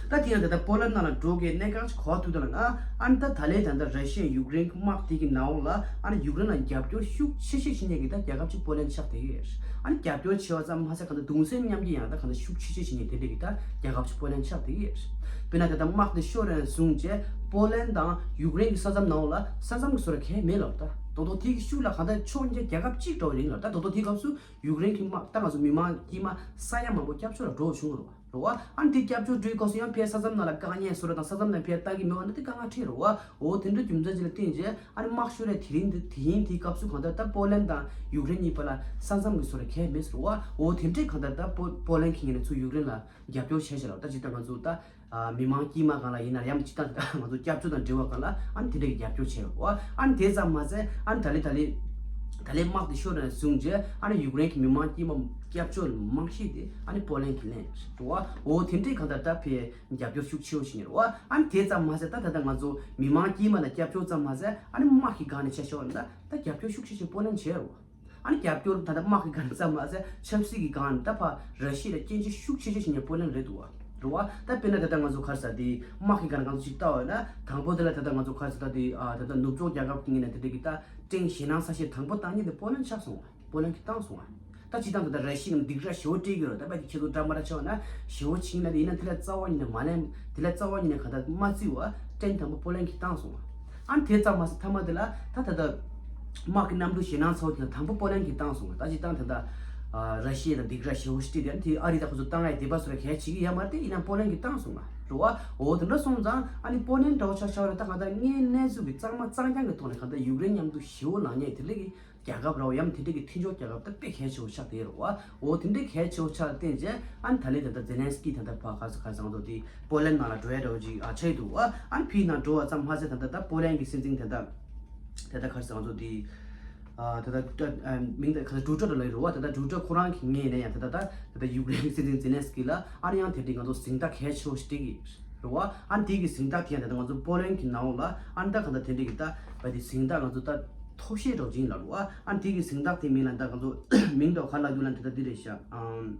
ད་དེ་ཡང་ད་ལྟ་པོ་ལན་ནང་ལ་འགྲོ་མཁན་གནད་འགག་ཅིག་ག་པར་ཐུག་འདུག་ལབ་ན། ཨ་ནི་ད་ད་ལན་ད་ལྟ་ར་ཤི་ཡ་ཡུཀ་རེན་གྱི་དམག་དེ་གི་ནང་ལ་ཨ་ནི་ཡུཀ་རེན་ལ་རྒྱབ་སྐྱོར་ཤུགས་ཆེ་ཤོས་བྱེད་མཁན་གྱི་ད་རྒྱལ་ཁབ་ཅིག་པོ་ལན་ཆགས་བསྡད་ཡོད། ཨ་ནི་རྒྱབ་སྐྱོར་བྱས་པ་ཙམ་མ་ཟད་གང་ལྟར་གདུང་སེམས་མཉམ་སྐྱེད་ཡང་ད་གང་ལྟར་ཤུགས་ཆེ་ཤོས་བྱེད་མཁན་དེ་འདྲ་གི་ད་རྒྱལ་ཁབ་ཅིག་པོ་ལན་ཆགས་བསྡད་ཡོད། དཔེར་ན་ད་ལྟ་དམག་དེ་ཤོར་ནས་བཟུང་བྱས་པོ་ལན་དང་ཡུཀ་རེན་གྱི་ས་མཚམས་ནང་ལ་ས་མཚམས་ཀྱི་བཟོ་འདྲ་གང་ཡང་མེད་ལབ། ད་རྡོག་རྡོག་དེ་གི་ཤུགས་ལ་གང་ལྟར་ཕྱོགས་གཉིས་ཀ་རྒྱལ་ཁབ་གཅིག་འདྲ་བོ་ཡིན་ལབ། ད་རྡོག་རྡོག་དེའི་སྐབས་སུ་ཡུཀ་རེན་གྱི་དམག་ད་ང་ཚོ་མི་མང་དཀྱུས་མ་ས་ཡ་མང་པོ་སྐྱབས་བཅོལ་ལ་འགྲོ་བྱུང་རེད་བ། རེད་བ། ཨ་ནི་དེ་སྐྱབས་བཅོལ་འགྲོའི་སྐབས་སུ་ཡང་ཕར་ས་མཚམས་ནང་ལ་དཀའ་ངལ་བཟོ་འདྲ་དང་ས་མཚམས་ནང་ཕར་ལྟ་གི་མེད་པ་ན་དེ་དཀའ་ངལ་འཕྲད་རེད་བ། འོ་དེ་འདྲ་རྒྱུ་མཚན་ཅིག་ལ་བརྟེན་བྱས་ཨ་ནི་དམག་ཤོར་ཡ་དེ་རིང་དེ་དེ་ཡིན་དེའི་སྐབས་སུ་གང་ལྟར་ད་པོ་ལན་དང་ཡུཀ་རེན་གཉིས་བར་ལ་ས་མཚམས་ཀྱི་བཟོ་འདྲ་གང་ཡང་མེད་ཟེར་བ། འོ་དེ་འདྲས་གང་ལྟར་ད་པོ་པོ་ལན་གྱི་ངོས་ནས་ཚུར་ཡུཀ་རེན་ལ་རྒྱབ་སྐྱོར་བྱས་བྱས་ལ་ད་ཇི་ལྟར་ང་ཚོ་ད་ཨ་མི་མང་དཀྱུས་མ་སྒང་ལ་ཡིན་ན་ཡང་ཇི་ལྟར་ད་ང་ཚོ་སྐྱབས་བཅོལ་དང་འབྲེལ་བ་སྒང་ལ་ཨ་ནི་དེ་འདྲས་ཀྱི་རྒྱབ་སྐྱོར་བྱས་ཡོད་བ། ཨ་ནི་དེ་ཙམ་མ་ཟད་ཨ་ནི་ད་ལན་ད་ལན་ད་ལན་དམག་དེ་ཤོར་ནས་བཟུང་རྗེས་ཨ་ནི་ཡུཀ་རེན་གྱི་མི་མང་དཀྱུས་མ་སྐྱབས་བཅོལ་མང་ཤོས་དེ་ཨ་ནི་པོ་ལན་གྱིས་ལེན་རེད་བ། འོ་དེ་འདྲས་གང་ལྟར་ད་ཕར་རྒྱབ་སྐྱོར་ཤུགས་ཆེ་བོ་བྱེད་ཀྱི་རེད་བ། ཨ་ནི་དེ་ཙམ་མ་ཟད་ད་ད་ལྟ་ང་ཚོ་མི་མང་དཀྱུས་མ་ལ་སྐྱབས་བཅོལ་ཙམ་མ་ཟད་ཨ་ནི་དམག་གི་སྒང་ནས་ཆ་བཞག་པ་ན་ད་ད་རྒྱབ་སྐྱོར་ཤུགས་ཆེ་ཆེ་པོ་ལན་བྱས་རེད་བ། ཨ་ནི་རྒྱབ་སྐྱོར་ད་ལྟ་དམག་གི་སྒང་ནས་ཙམ་མ་ཟད་ཆབ་སྲིད་ཀྱི་སྒང་ནས་ད་ཕར་ར་ཤི་ཡ་ལ་སྐྱོན་བརྗོད་ཤུགས་ཆེ་ཆེ་བྱེད་མཁན་པོ་ལན་རེད་འདུག་བ། རེད་བ། ད་དཔེར་ན་ད་ལྟ་ང་ཚོ་ག་རེ་ཟེར་དེ་དམག་གི་སྒང་ནས་ང་ཚོ་ཅིག་ལྟ་བ་ཡིན་ན་དང་པོ་དེ་ལ་ད་ལྟ་ང་ཚོ་ག་རེ་ཟེར་ད་དེ་ཨ་ད་ལྟ་ནུབ་ཕྱོགས་རྒྱལ་ཁབ་ཀྱི་ངོས་ནས་དེ་འདྲ་གི་ད་ཀྲེང་ཞེད་སྣང་ཚ་ཤོས་དང་པོ་བཏང་མཁན་དེ་པོ་ལན་ཆགས་སོང་བ། པོ་ལན་གྱིས་བཏང་སོང་བ། ད་སྤྱིར་བཏང་ད་ལྟ་ར་ཤི་ཡ་ནས་སྡིགས་ར་ཞེ་པོ་སྤྲད་ཀྱི་ཡོད་རེད། ད་ཕར་གྱི་ཁྱེད་ཚོ་འདྲ་མ་འདྲ་ཆགས་ན་ཞེ་པོ་ཕྱིན་ན་དེ་ཡིན་ན་དེ་ལས་རྩ་བ་ཉིད་ནས་མ་ལེན། དེ་ལས་རྩ་བ་ཉིད་ནས་གང་ལྟར་མ་བརྩི་བ་ཀྲེང་དང་པོ་པོ་ལན་གྱིས་བཏང་སོང་བ། ཨ་ནི་དེ་ཙམ་མ་ཟད་མཐའ་མ་དེ་ལ་ད་ད་ལྟ་དམག་གི་གནམ་གྲུ་ཞེད་སྣང་ཚ་བོ་དེ་ལ་དང་པོ་པོ་ལན་གྱིས་བཏང་སོང་བ། ད་སྤྱིར་བཏང་ད་ལྟ་ཨ་ར་ཤི་ཡ་དང་སྡིགས་ར་ཞེ་པོ་ཞིག་སྤྲད་དེ་ཨ་ནི་དེ་ཨ་རི་དང་ཁོ་ཚོ་བཏང་ཡ་དེ་བ་སོ་ར་གལ་ཆེ་གི་ཡ་མ་རེད། དེ་ཡིན་ན་པོ་ལན་གྱིས་བཏང་སོང་བ། རེད་བ། འོ་དེ་འདྲ་སོང་ཙང་ཨ་ནི་པོ་ལན་འདྲ་བོ་ཆ་བཞག་པ་ན་ད་གང་ལྟར་དངོས་གནས་ཚུལ་གྱི་གཙང་མ་གཙང་རྐྱང་གི་ཐོག་ནས་གང་ལྟར་ཡུཀ་རེན་མཉམ་དུ་ཞེ་པོ་ལངས་མཁན་དེ་ལས་ཀྱི་རྒྱལ་ཁབ་ར་བ་ཡང་དེ་འདྲ་གི་མཐུན་ཕྱོགས་རྒྱལ་ཁབ་ད་དཔེ་གལ་ཆེ་བོ་ཆགས་བསྡད་ཡོད་རེད་བ། འོ་དེ་འདྲ་གལ་ཆེ་བོ་ཆགས་བསྡད་རྗེས་ཨ་ནི་ད་ལན་ད་ལྟ་ཛེ་ལན་སི་ཀི་ད་ལྟ་ཕར་ག་ས་ག་ས་ང་ཚོ་དེ་པོ་ལན་ནང་ལ་འགྲོ་ཡ་འདྲ་བོ་ཅིག་ཨ་ཆགས་ཡོད་འདུག་བ། ཨ་ནི་ཕར་ནང་འགྲོ་བ་ཙམ་མ་ཟད་ད་ལྟ་ད་པོ་ལན་གྱི་སྲིད་འཛིན་ད་ལྟ་ད་ལྟ་ག་ས་ང་ཚོ་དེ་ཨ་ད་ལྟ་ཨ་མིང་ད་ག་ས་ཌུ་ཊར་ལབ་ཡོད་རེད་བ། ད་ལྟ་ཌུ་ཊར་ཁོ་རང་གི་ངོས་ནས་ཡང་ད་ལྟ་ད་ད་ལྟ་ཡུཀ་རེན་གྱི་སྲིད་འཛིན་ཛེ་ལན་སི་ཀི་ལ་ཨ་ནི་ཡང་དེ་འདྲའི་ང་ཚོ་གཟེངས་རྟགས་གལ་ཆེ་བོ་ཞིག་སྤྲད་ཀྱི་ཡོད། རེད་བ། ཨ་ནི་དེ་གི་གཟེངས་རྟགས་དེ་ཡང་ད་ལྟ་ང་ཚོ་པོ་ལན་གྱི་ནང་ལོགས་ལ་ཨ་ནི་ད་གང་ལྟར་དེ་འདྲ་གི་ད་བ་དེ་གཟེངས་རྟགས་ང་ཚོ་ད་ཐོབ་ཤེས་འདྲ་བོ་ཅིག་ཡིན་ལབ་རེད་བ། ཨ་ནི་དེ་གི་གཟེངས་རྟགས་དེ་མིང་ལ་ད་ང་ཚོ་མིང་འདྲ་བོ་ག་ལབ་འདུག་ལབ་ན་དེ་ད་འདི་རེད་ཤག་ཨམ།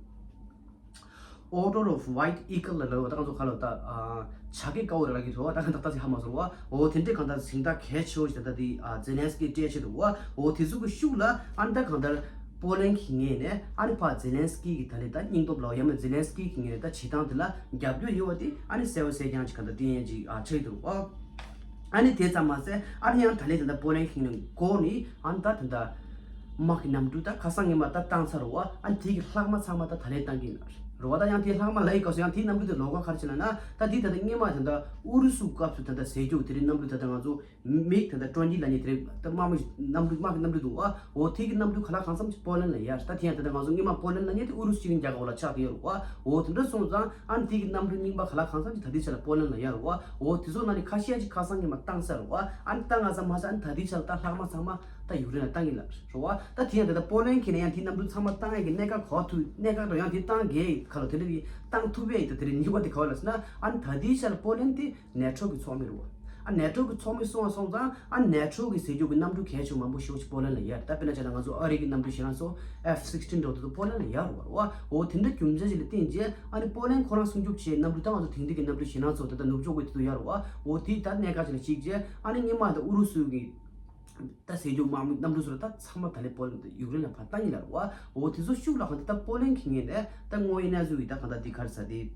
Order of White Eagle ལབ་རེད་བ། ད་ང་ཚོ་ག་ལབ་ད་ཨ་བྱ་སྐད་དཀར་པོ་རེད་ལབ་ཀྱི་འདུག་བ། ད་གང་ལྟར་ད་ཅིག་ཧ་མ་སོང་བ། འོ་དེ་འདྲའི་གང་ལྟར་གཟེངས་རྟགས་གལ་ཆེ་བོ་ཞིག་ད་ལྟ་དེ་ཨ་ཛེ་ལན་སི་ཀི་སྤྲད་བྱས་འདུག་བ། འོ་དེ་ཚོ་གི་ཤུགས་ལ་ཨ་ནི་ད་གང་ལྟར་པོ་ལན་གྱི་ངོས་ནས་ཨ་ནི་ཕར་ཛེ་ལན་སི་ཀི་གི་ད་ལན་ད་སྙིང་སྟོབས་ལ་ཡང་མིན་ཛེ་ལན་སི་ཀི་གི་ངོས་ནས་ད་བྱེད་སྟངས་དེ་ལ་རྒྱབ་སྐྱོར་ཡོད་པ་དེ་ཨ་ནི་གསལ་པོ་གསལ་རྐྱང་ཅིག་ག་འདྲ་བསྟན་ཡས་ཅིག་ཨ་ཆགས་འདུག་ཨ། ཨ་ནི་དེ་ཙམ་མ་ཟད་ཨ་ནི་ཡང་ད་ལན་ད་ལྟ་པོ་ལན་གྱི་ངོས་ནས་འགོ་ནས་ཨ་ནི་ད་ད་ལྟ་དམག་གི་གནམ་གྲུ་ད་ཁ་སང་ཉི་མ་ད་བཏང་ཚར་རེད་བ། ཨ་ནི་དེ་གི་ལྷག་མ་ཚང་མ་ད་ད་ལན་བཏང་གི་ཡིན་རེད་བ། ད་ཡང་དེ་ལྷག་མ་ལབ་ཡི་སྐབས་སུ་ཡང་དེའི་གནམ་གྲུ་དེ་ལོགས་ཀ་ག་རེ་བྱས་ལབ་ན་ད་དེ་ད་ལྟ་སྔོན་མ་ད་ལྟ་ཨུ་རུ་སུ་སྐབས་སུ་ད་ལྟ་ཟས་རྒྱུ་དེ་རིང་གནམ་གྲུ་ད་ལྟ་ང་ཚོ་མིག་ད་ལྟ་ཊོན་ཊི་ལབ་མཁན་དེ་རེད། ད་དམག་མི་གནམ་གྲུ་དམག་གི་གནམ་གྲུ་འདུག་བ། འོ་དེ་གི་གནམ་གྲུ་ག་ལ་གང་འཚམ་ཅིག་པོ་ལན་ལ་ཡར། ད་དེ་ཡང་ད་ལྟ་ང་ཚོ་སྔོན་མ་པོ་ལན་ལབ་མཁན་དེ་ཨུ་རུ་སུ་སྤྱི་མཐུན་རྒྱལ་ཁབ་ལ་ཆགས་ཀྱི་ཡོད་རེད་བ། འོ་དེ་འདྲ་སོང་ཙང་ཨ་ནི་དེ་གི་གནམ་གྲུ་རྙིང་པ་ག་ལ་གང་འཚམ་ཅིག་ད་ལྟའི་ཆ་ལ་པོ་ལན་ལ་ཡར་རེད་བ། འོ་དེ་ཚོ་ནང་ནས་ཁ་ཤས་ཅིག་ཁ་སང་ཉི་མ་བཏང་ཚར་རེད་བ། ཨ་ནི་བཏང་ང་ཙམ་མ་ཟད་ཨ་ནི་ད་ལྟའི་ཆ་ལ་ད་ལྷག་མ་ཚང་མ་ད་ཡུཀ་རེན་ལ་བཏང་གི་ལབ་རེད་བ། ད་དེ་ཡང་ད་ལྟ་པོ་ལན་གྱིས་ནས་ཡང་དེ་གནམ་གྲུ་ཚང་མ་བཏང་ཡས་ཀྱི་གནད་འགག་ག་པར་ཐུག་གནད་འགག་འདྲ་ཡང་དེ་བཏང་གི་ག་ལ་དེ་འདྲ་གི་བཏང་ཐུབ་ཡས་ཡིན། ད་དེ་རིང་ཉིན་པ་དེ་ག་བ་ལ་ཟེར་ན་ཨ་ནི་ད་ལྟའི་ཆ་ལ་པོ་ལན་དེ་ནེ་ཊོ་གི་ཚོགས་མི་རེད་བ། ཨ་ནེ་ཊོ་གི་ཚོགས་མི་སོང་བ་སོང་ཙང་ཨ་ནེ་ཊོ་གི་ཟས་རྒྱུ་གི་གནམ་གྲུ་གལ་ཆེ་མང་པོ་ཞེ་པོ་ཅིག་པོ་ལན་ལ་ཡར། ད་དཔེར་ན་བྱས་ན་ང་ཚོ་ཨ་རི་གི་གནམ་གྲུ་ཞེ་དྲག་སོགས་ཨེཕ་སིགས་ཊིན་འདྲ་བོ་དེ་ཚོ་པོ་ལན་ལ་ཡར་རེད་བ། འོ་དེ་འདྲ་རྒྱུ་མཚན་ཅིག་ལ་བརྟེན་བྱས་ཨ་ནི་པོ་ལན་ཁོ་རང་སྲུང་སྐྱོབ་བྱེད་གནམ་གྲུ་ད་ང་ཚོ་དེང་དུས་ཀྱི་གནམ་གྲུ་ཞེ་དྲག་སོགས་ད་ལྟ་ནུབ་ཕྱོགས་ཀྱི་དེ་ཚོ་ཡར་རེད་བ། འོ་དེ་ད་གནད་འགག་ཅིག་ལ་གཞིགས་བྱས་ཨ་ནི་སྔོན་མ་ད་ཨུ་རུ་སུ་གི་ད་ཟས་རྒྱུ་དམག་མི་གནམ་གྲུ་ཚོ་ལ་ད་ཚང་མ་ད་ལན་པོ་ལན་ད་ཡུཀ་རེན་ལ་ཕར་བཏང་གི་ལབ་རེད་བ། འོ་དེ་ཚོ་ཤུགས་ལ་གང་ལྟར་ད་པོ་ལན་གྱི་ངོས་ནས་ད་དངོས་ཡོད་གནས་ཚུལ་གྱི་ད་གང་ལྟར་འདི་ག་རེ་ཟེར་དེ་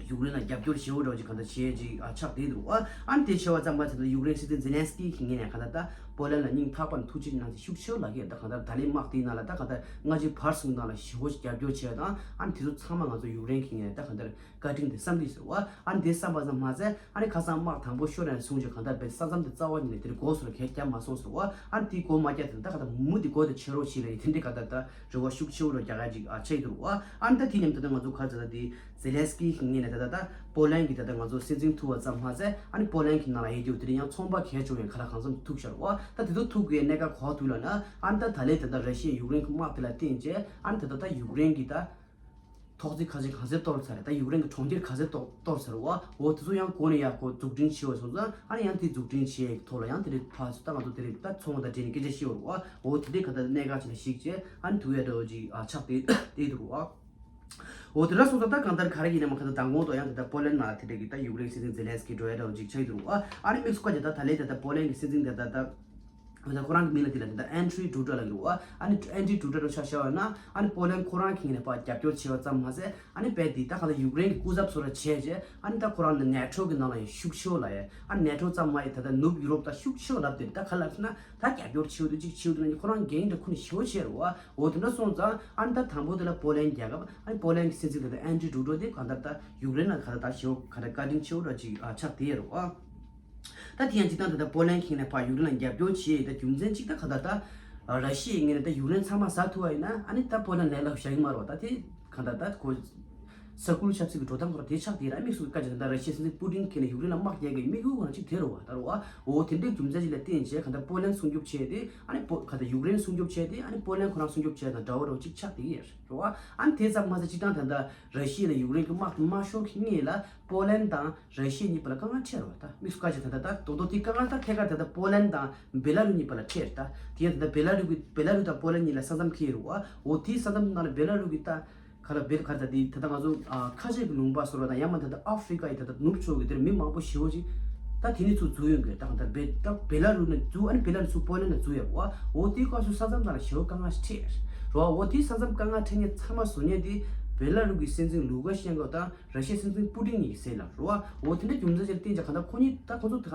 ཡུཀ་རེན་ལ་རྒྱབ་སྐྱོར་ཞེ་པོ་འདྲ་བོ་ཅིག་གང་ལྟར་བྱས་ཅིག་ཨ་ཆགས་བསྡད་འདུག་ཨ། ཨ་ནི་དེ་བྱས་པ་ཙམ་པ་ཚོ་ད་ཡུཀ་རེན་སྲིད་འཛིན་ཛེ་ལན་སི་ཀི་གི་ངོས་ནས་གང་ལྟར་ད་པོ་ལན་ལ་སྙིང་ཐག་པ་ནས་ཐུགས་རྗེ་གནང་ཞེས་ཤུགས་ཆེ་བོ་ལབ་ཀྱི་ཡོད། ད་གང་ལྟར་ད་ལན་དམག་དེའི་ནང་ལ་ད་གང་ལྟར་སྔ་ཕྱི་བར་གསུམ་ནང་ལ་ཞེ་པོ་ཞིག་རྒྱབ་སྐྱོར་བྱས་དང་། ཨ་ནི་དེ་ཚོ་ཚང་མ་ང་ཚོ་ཡུཀ་རེན་གི་ངོས་ནས་ད་གང་ལྟར་བཀའ་དྲིན་དེ་བསམ་གྱི་ཟེར་བ། ཨ་ནི་དེ་བསམ་པ་ཙམ་མ་ཟད། ཨ་ནི་ཁ་སང་དམག་དང་པོ་ཤོར་ནས་བཟུང་ཅིག་གང་ལྟར་བས་ས་མཚམས་དེ་རྩ་བ་ཉིད་ནས་དེར་སྒོ་སོར་གས་བརྒྱབ་མ་སོང་ཟེར་བ། ཨ་ནི་དེ་སྒོ་མ་བརྒྱབ་དེ་ད་གང་ལྟར་མུ་མཐུད་དེ་སྒོ་དེ་ཕྱེ་རོགས་བྱེད་ལ་ཡི་དེ་འདྲའི་གང་ལྟར་ད་རེ་བ་ཤུགས་ཆེ་བོ་རུ་རྒྱག་ཡ་ཅིག་ཨ་ཆགས་ཀྱི་འདུག་བ། ཨ་ནི་ད་དེ་མཉམ་དུ་ད་ང་ཚོ་ག་ཚོད་ད་དེ་ཛེ་ལན་སི་ཀི་གི་ངོས་ནས་ད་ད་ད་པོ་ལན་གི་ད་ད་ང་ཚོ་སྲིད་འཛིན་ཐུག་པ་ཙམ་མ་ཟད། ཨ་ནི་པོ་ལན་གི་ནང་ལ་ཡོད་རྒྱུ་དེ་རིང་ཡང་ཚོང་པ་གས་བྱུང་བའི་ཁ་ལ་གང་འཚམ་ཐུག་ཤར་བ། ད་དེ་ཚོ་ཐུག་གི་གནད་འགག་གོ་དུས་ལ་ན། ཨ་ནི་ད་ད་ལན་ད་ད་ར་ཤི་ཡ་ཡུཀ་རེན་གི་དམག་དེ་ལ་བརྟེན་བྱས། ཨ་ནི་ད་ད་ད་ཡུཀ་རེན་གི་ད་ཐོག་བརྩེགས་ཁ་ཤས་གང་ཚད་གཏོར་ཚར་རེད། ད་ཡུཀ་རེན་གི་གྲོང་ཁྱེར་ག་ཚད་གཏོར་གཏོར་ཚར་བ། འོ་དེ་ཚོ་ཡང་གོ་ནས་ཡག་གོ་འཛུགས་སྐྲུན་བྱས་པ་སོང་ཙང་། ཨ་ནི་ཡང་དེ་འཛུགས་སྐྲུན་བྱས་ཡག་ཐོག་ལ་ཡང་དེ་རིགས་ཕར་ཚུར་ད་ང་ཚོ་དེ་རིགས་ད་ཚོང་པ་དང་འབྲེལ་ནས་སྐད་ཆ་བཤད་པ་རེད་བ། འོ་དེ་འདྲའི་ག་ད་གནད་འགག་ཅིག་ལ་གཞིགས་བྱས། ཨ་ནི་ཐུག་ཡ་འདྲ་བོ་ཅིག་ཨ་ཆགས་བསྡད་བསྡད་འདུག་བ། འོ་དེ་འདྲ་སོང་ཙང་ད་གང་ལྟར་ག་རེ་ཡིན་ནའང་ག་ད་མདང་དགོང་དུ་ཡང་དེ་ད་པོ་ལན་ནང་དེ་འདྲ་གི་ད་ཡུཀ་རེན་སྲིད་འཛིན་ཛེ་ལན་སི་ཀི་འགྲོ་ཡ་འདྲ་བོ་ཅིག་ཆགས་ཀྱི་འདུག་བ། ཨ་ནི་དམིགས་སུ་བཀར་བྱས་ད་ད་ལན་དེ་ད་པོ་ལན་གི་སྲིད་འཛིན་དེ་ད་ད། ད་ཁོ་རང་གི་མིང་ལ་དེ་ལ་དེ་ད་ཨན་ཌྲི་ཌུ་ཌ་ལབ་ཀྱི་རེད་བ། ཨ་ནི་ཨན་ཌྲི་ཌུ་ཌ་ལ་ཆ་བཞག་པ་ན། ཨ་ནི་པོ་ལན་ཁོ་རང་གི་ངོས་ནས་ཕར་རྒྱབ་སྐྱོར་བྱས་པ་ཙམ་མ་ཟད། ཨ་ནི་རྦད་དེ་ད་ག་ད་ཡུཀ་རེན་གྱི་སྐུ་ཚབ་བཟོ་འདྲ་བྱས་བྱས། ཨ་ནི་ད་ཁོ་རང་ནི་ནེ་ཊོ་གི་ནང་ལ་ཡང་ཤུགས་ཆེ་བོ་ལབ་ཡ། ཨ་ནི་ནེ་ཊོ་ཙམ་མ་ཡིན་ད་ད་ནུབ་ཡུ་རོབ་ད་ཤུགས་ཆེ་བོ་ལབ་དེ་ད་ག་ལབ་ཟེར་ན། ད་རྒྱབ་སྐྱོར་ཆེ་བོ་འདུག་ཅིག་ཆེ་བོ་འདུག་ན་ཁོ་རང་འགན་འདྲ་ཁོ་ནི་ཞེ་པོ་ཆེ་རེད་བ། འོ་དེ་འདྲ་སོང་ཙང་། ཨ་ནི་ད་དང་པོ་དེ་ལ་པོ་ལན་རྒྱལ་ཁབ། ཨ་ནི་པོ་ལན་གྱི་སྲིད་འཛིན་དེ་ད་ཨན་ཌྲི་ཌུ་ཌ་དེ་གང་ལྟར་ད་ཡུཀ་རེན་ལ་ག་ད་ད་ཞེ་པོ་ག་ད་བཀའ་དྲིན་ཆེ་བོ་འདྲ་ཅིག་ཨ་ཆགས་བསྡད་ཡོད་རེད་བ། ད་དེ་ཡང་སྤྱིར་བཏང་དེ་ད་པོ་ལན་གྱི་ངོས་ནས་ཕར་ཡུཀ་རེན་ལ་རྒྱབ་སྐྱོར་བྱས་ཡོད། ད་རྒྱུ་མཚན་གཅིག་ད་ག་ད་ད་ར་ཤི་ཡའི་ངོས་ནས་ད་ཡུཀ་རེན་ཚང་མ་ཟ་ཐུབ་པ་ཡིན་ན། ཨ་ནི་ད་པོ་ལན་ལས་སླ་པོ་བཞག་གི་མ་རེད་བ། ད་དེ་གང་ལྟར་ད་ཁོ་ས་ཁུལ་ཆབ་སྲིད་ཀྱི་འགྲོ་སྟངས་ཁོ་རང་དེ་ཆགས་བསྡད་ར། དམིགས་སུ་བཀར་བྱས་ད་ད་ར་ཤི་ཡའི་སྲིད་འཛིན་པུ་ཏིན་གྱི་ངོས་ནས་ཡུཀ་རེན་ལ་དམག་རྒྱག་གི་དམིགས་ཡུལ་ཁོ་རང་གཅིག་དེ་རེད་བ། ད་རེད་བ། འོ་དེ་འདྲའི་རྒྱུ་མཚན་ཅིག་ལ་བརྟེན་བྱས་གང་ལྟར་པོ་ལན་སྲུང་སྐྱོབ་བྱས་ཏེ། ཨ་ནི་པོ་གང་ལྟར་ཡུཀ་རེན་སྲུང་སྐྱོབ་བྱས་ཏེ། ཨ་ནི་པོ་ལན་ཁོ་རང་སྲུང་སྐྱོབ་བྱས་དང་འདྲ་བོ་འདྲ་བོ་ཅིག་ཆགས་བསྡད་ཀྱི་རེད་བ། ཨ་ནི་དེ་ཙམ་མ་ཟད་སྤྱིར་བཏང་ད་ལྟ་ར་ཤི་ཡ་ལ་ཡུཀ་རེན་གྱི་དམག་དེ་མ་ཤོར་གྱི་སྔོན་ལ་པོ་ལན་དང་ར་ཤི་ཡ་གཉིས་བར་ལ་དཀའ་ངལ་འཕྲད་རེད་བ། ད་དམིགས་སུ་བཀར་བྱས་ད་ལྟ་ད་དོ་དོ་དེ་དཀའ་ངལ་ད་ཐད་ཀར་ད་ལྟ་པོ་ལན་དང་བེ་ལ་རུ་གཉིས་བར་ལ་འཕྲད་རེད། ད་དེ་ཡང་ད་ལྟ་བེ་ལ་རུ་གི་བེ་ལ་རུ་དང་པོ་ལན་གཉིས་ལ་ས་མཚམས་འཁེལ་ཡོད་རེད་བ། འོ་དེའི་ས་མཚམས་ནང་ལ་བེ་ལ་རུ་གི་ད་ག་ལ་བེ་ག་ད་དེ་ད་ལྟ་ང་ཚོ་ཨ་ཁ་ཆེ་གི་ལུང་པ་ཟེར་བ་དང་། ཡང་མིན་ད་ལྟ་ཨ་ཧྥི་རི་ཀ་ཡི་ད་ལྟ་ནུབ་ཕྱོགས་ཀྱི་དེར་མི་མང་པོ་ཞེ་པོ་ཅིག་ད་དེ་ནས་ཚུར་འཛུལ་ཡོང་གི་རེད། ད་གང་ལྟར་བེ་ད་བེ་ལ་རུ་ནས་འཛུལ། ཨ་ནི་བེ་ལ་རུ་ཚུར་པོ་ལན་ལ་འཛུལ་ཡོད་རེད་བ། འོ་དེའི་སྐབས་སུ་ས་མཚམས་ནང་ལ་ཞེ་པོ་དཀའ་ངལ་ཞིག་འཕྲད་རེད་བ། འོ་དེའི་ས་མཚམས་དཀའ་ངལ་འཕྲད་མཁན་ཚང་མ་བཟོ་མཁན་དེ་བེ་ལ་རུ་གི་སྲིད་འཛིན་ལུ་ཀ་ཤན་ཀོ་དང་། ར་ཤི་ཡའི་སྲིད་འཛིན་པུ་ཏིན་གཉིས་ཀྱི་སྲས་ལ་རེད་བ། འོ་དེ་འདྲ་རྒྱུ་མཚན་ཅིག་ལ་བརྟེན་ཅིག་གང་ལྟར་ཁོ་གཉིས་ད་ཁོ་ཚོ་ད་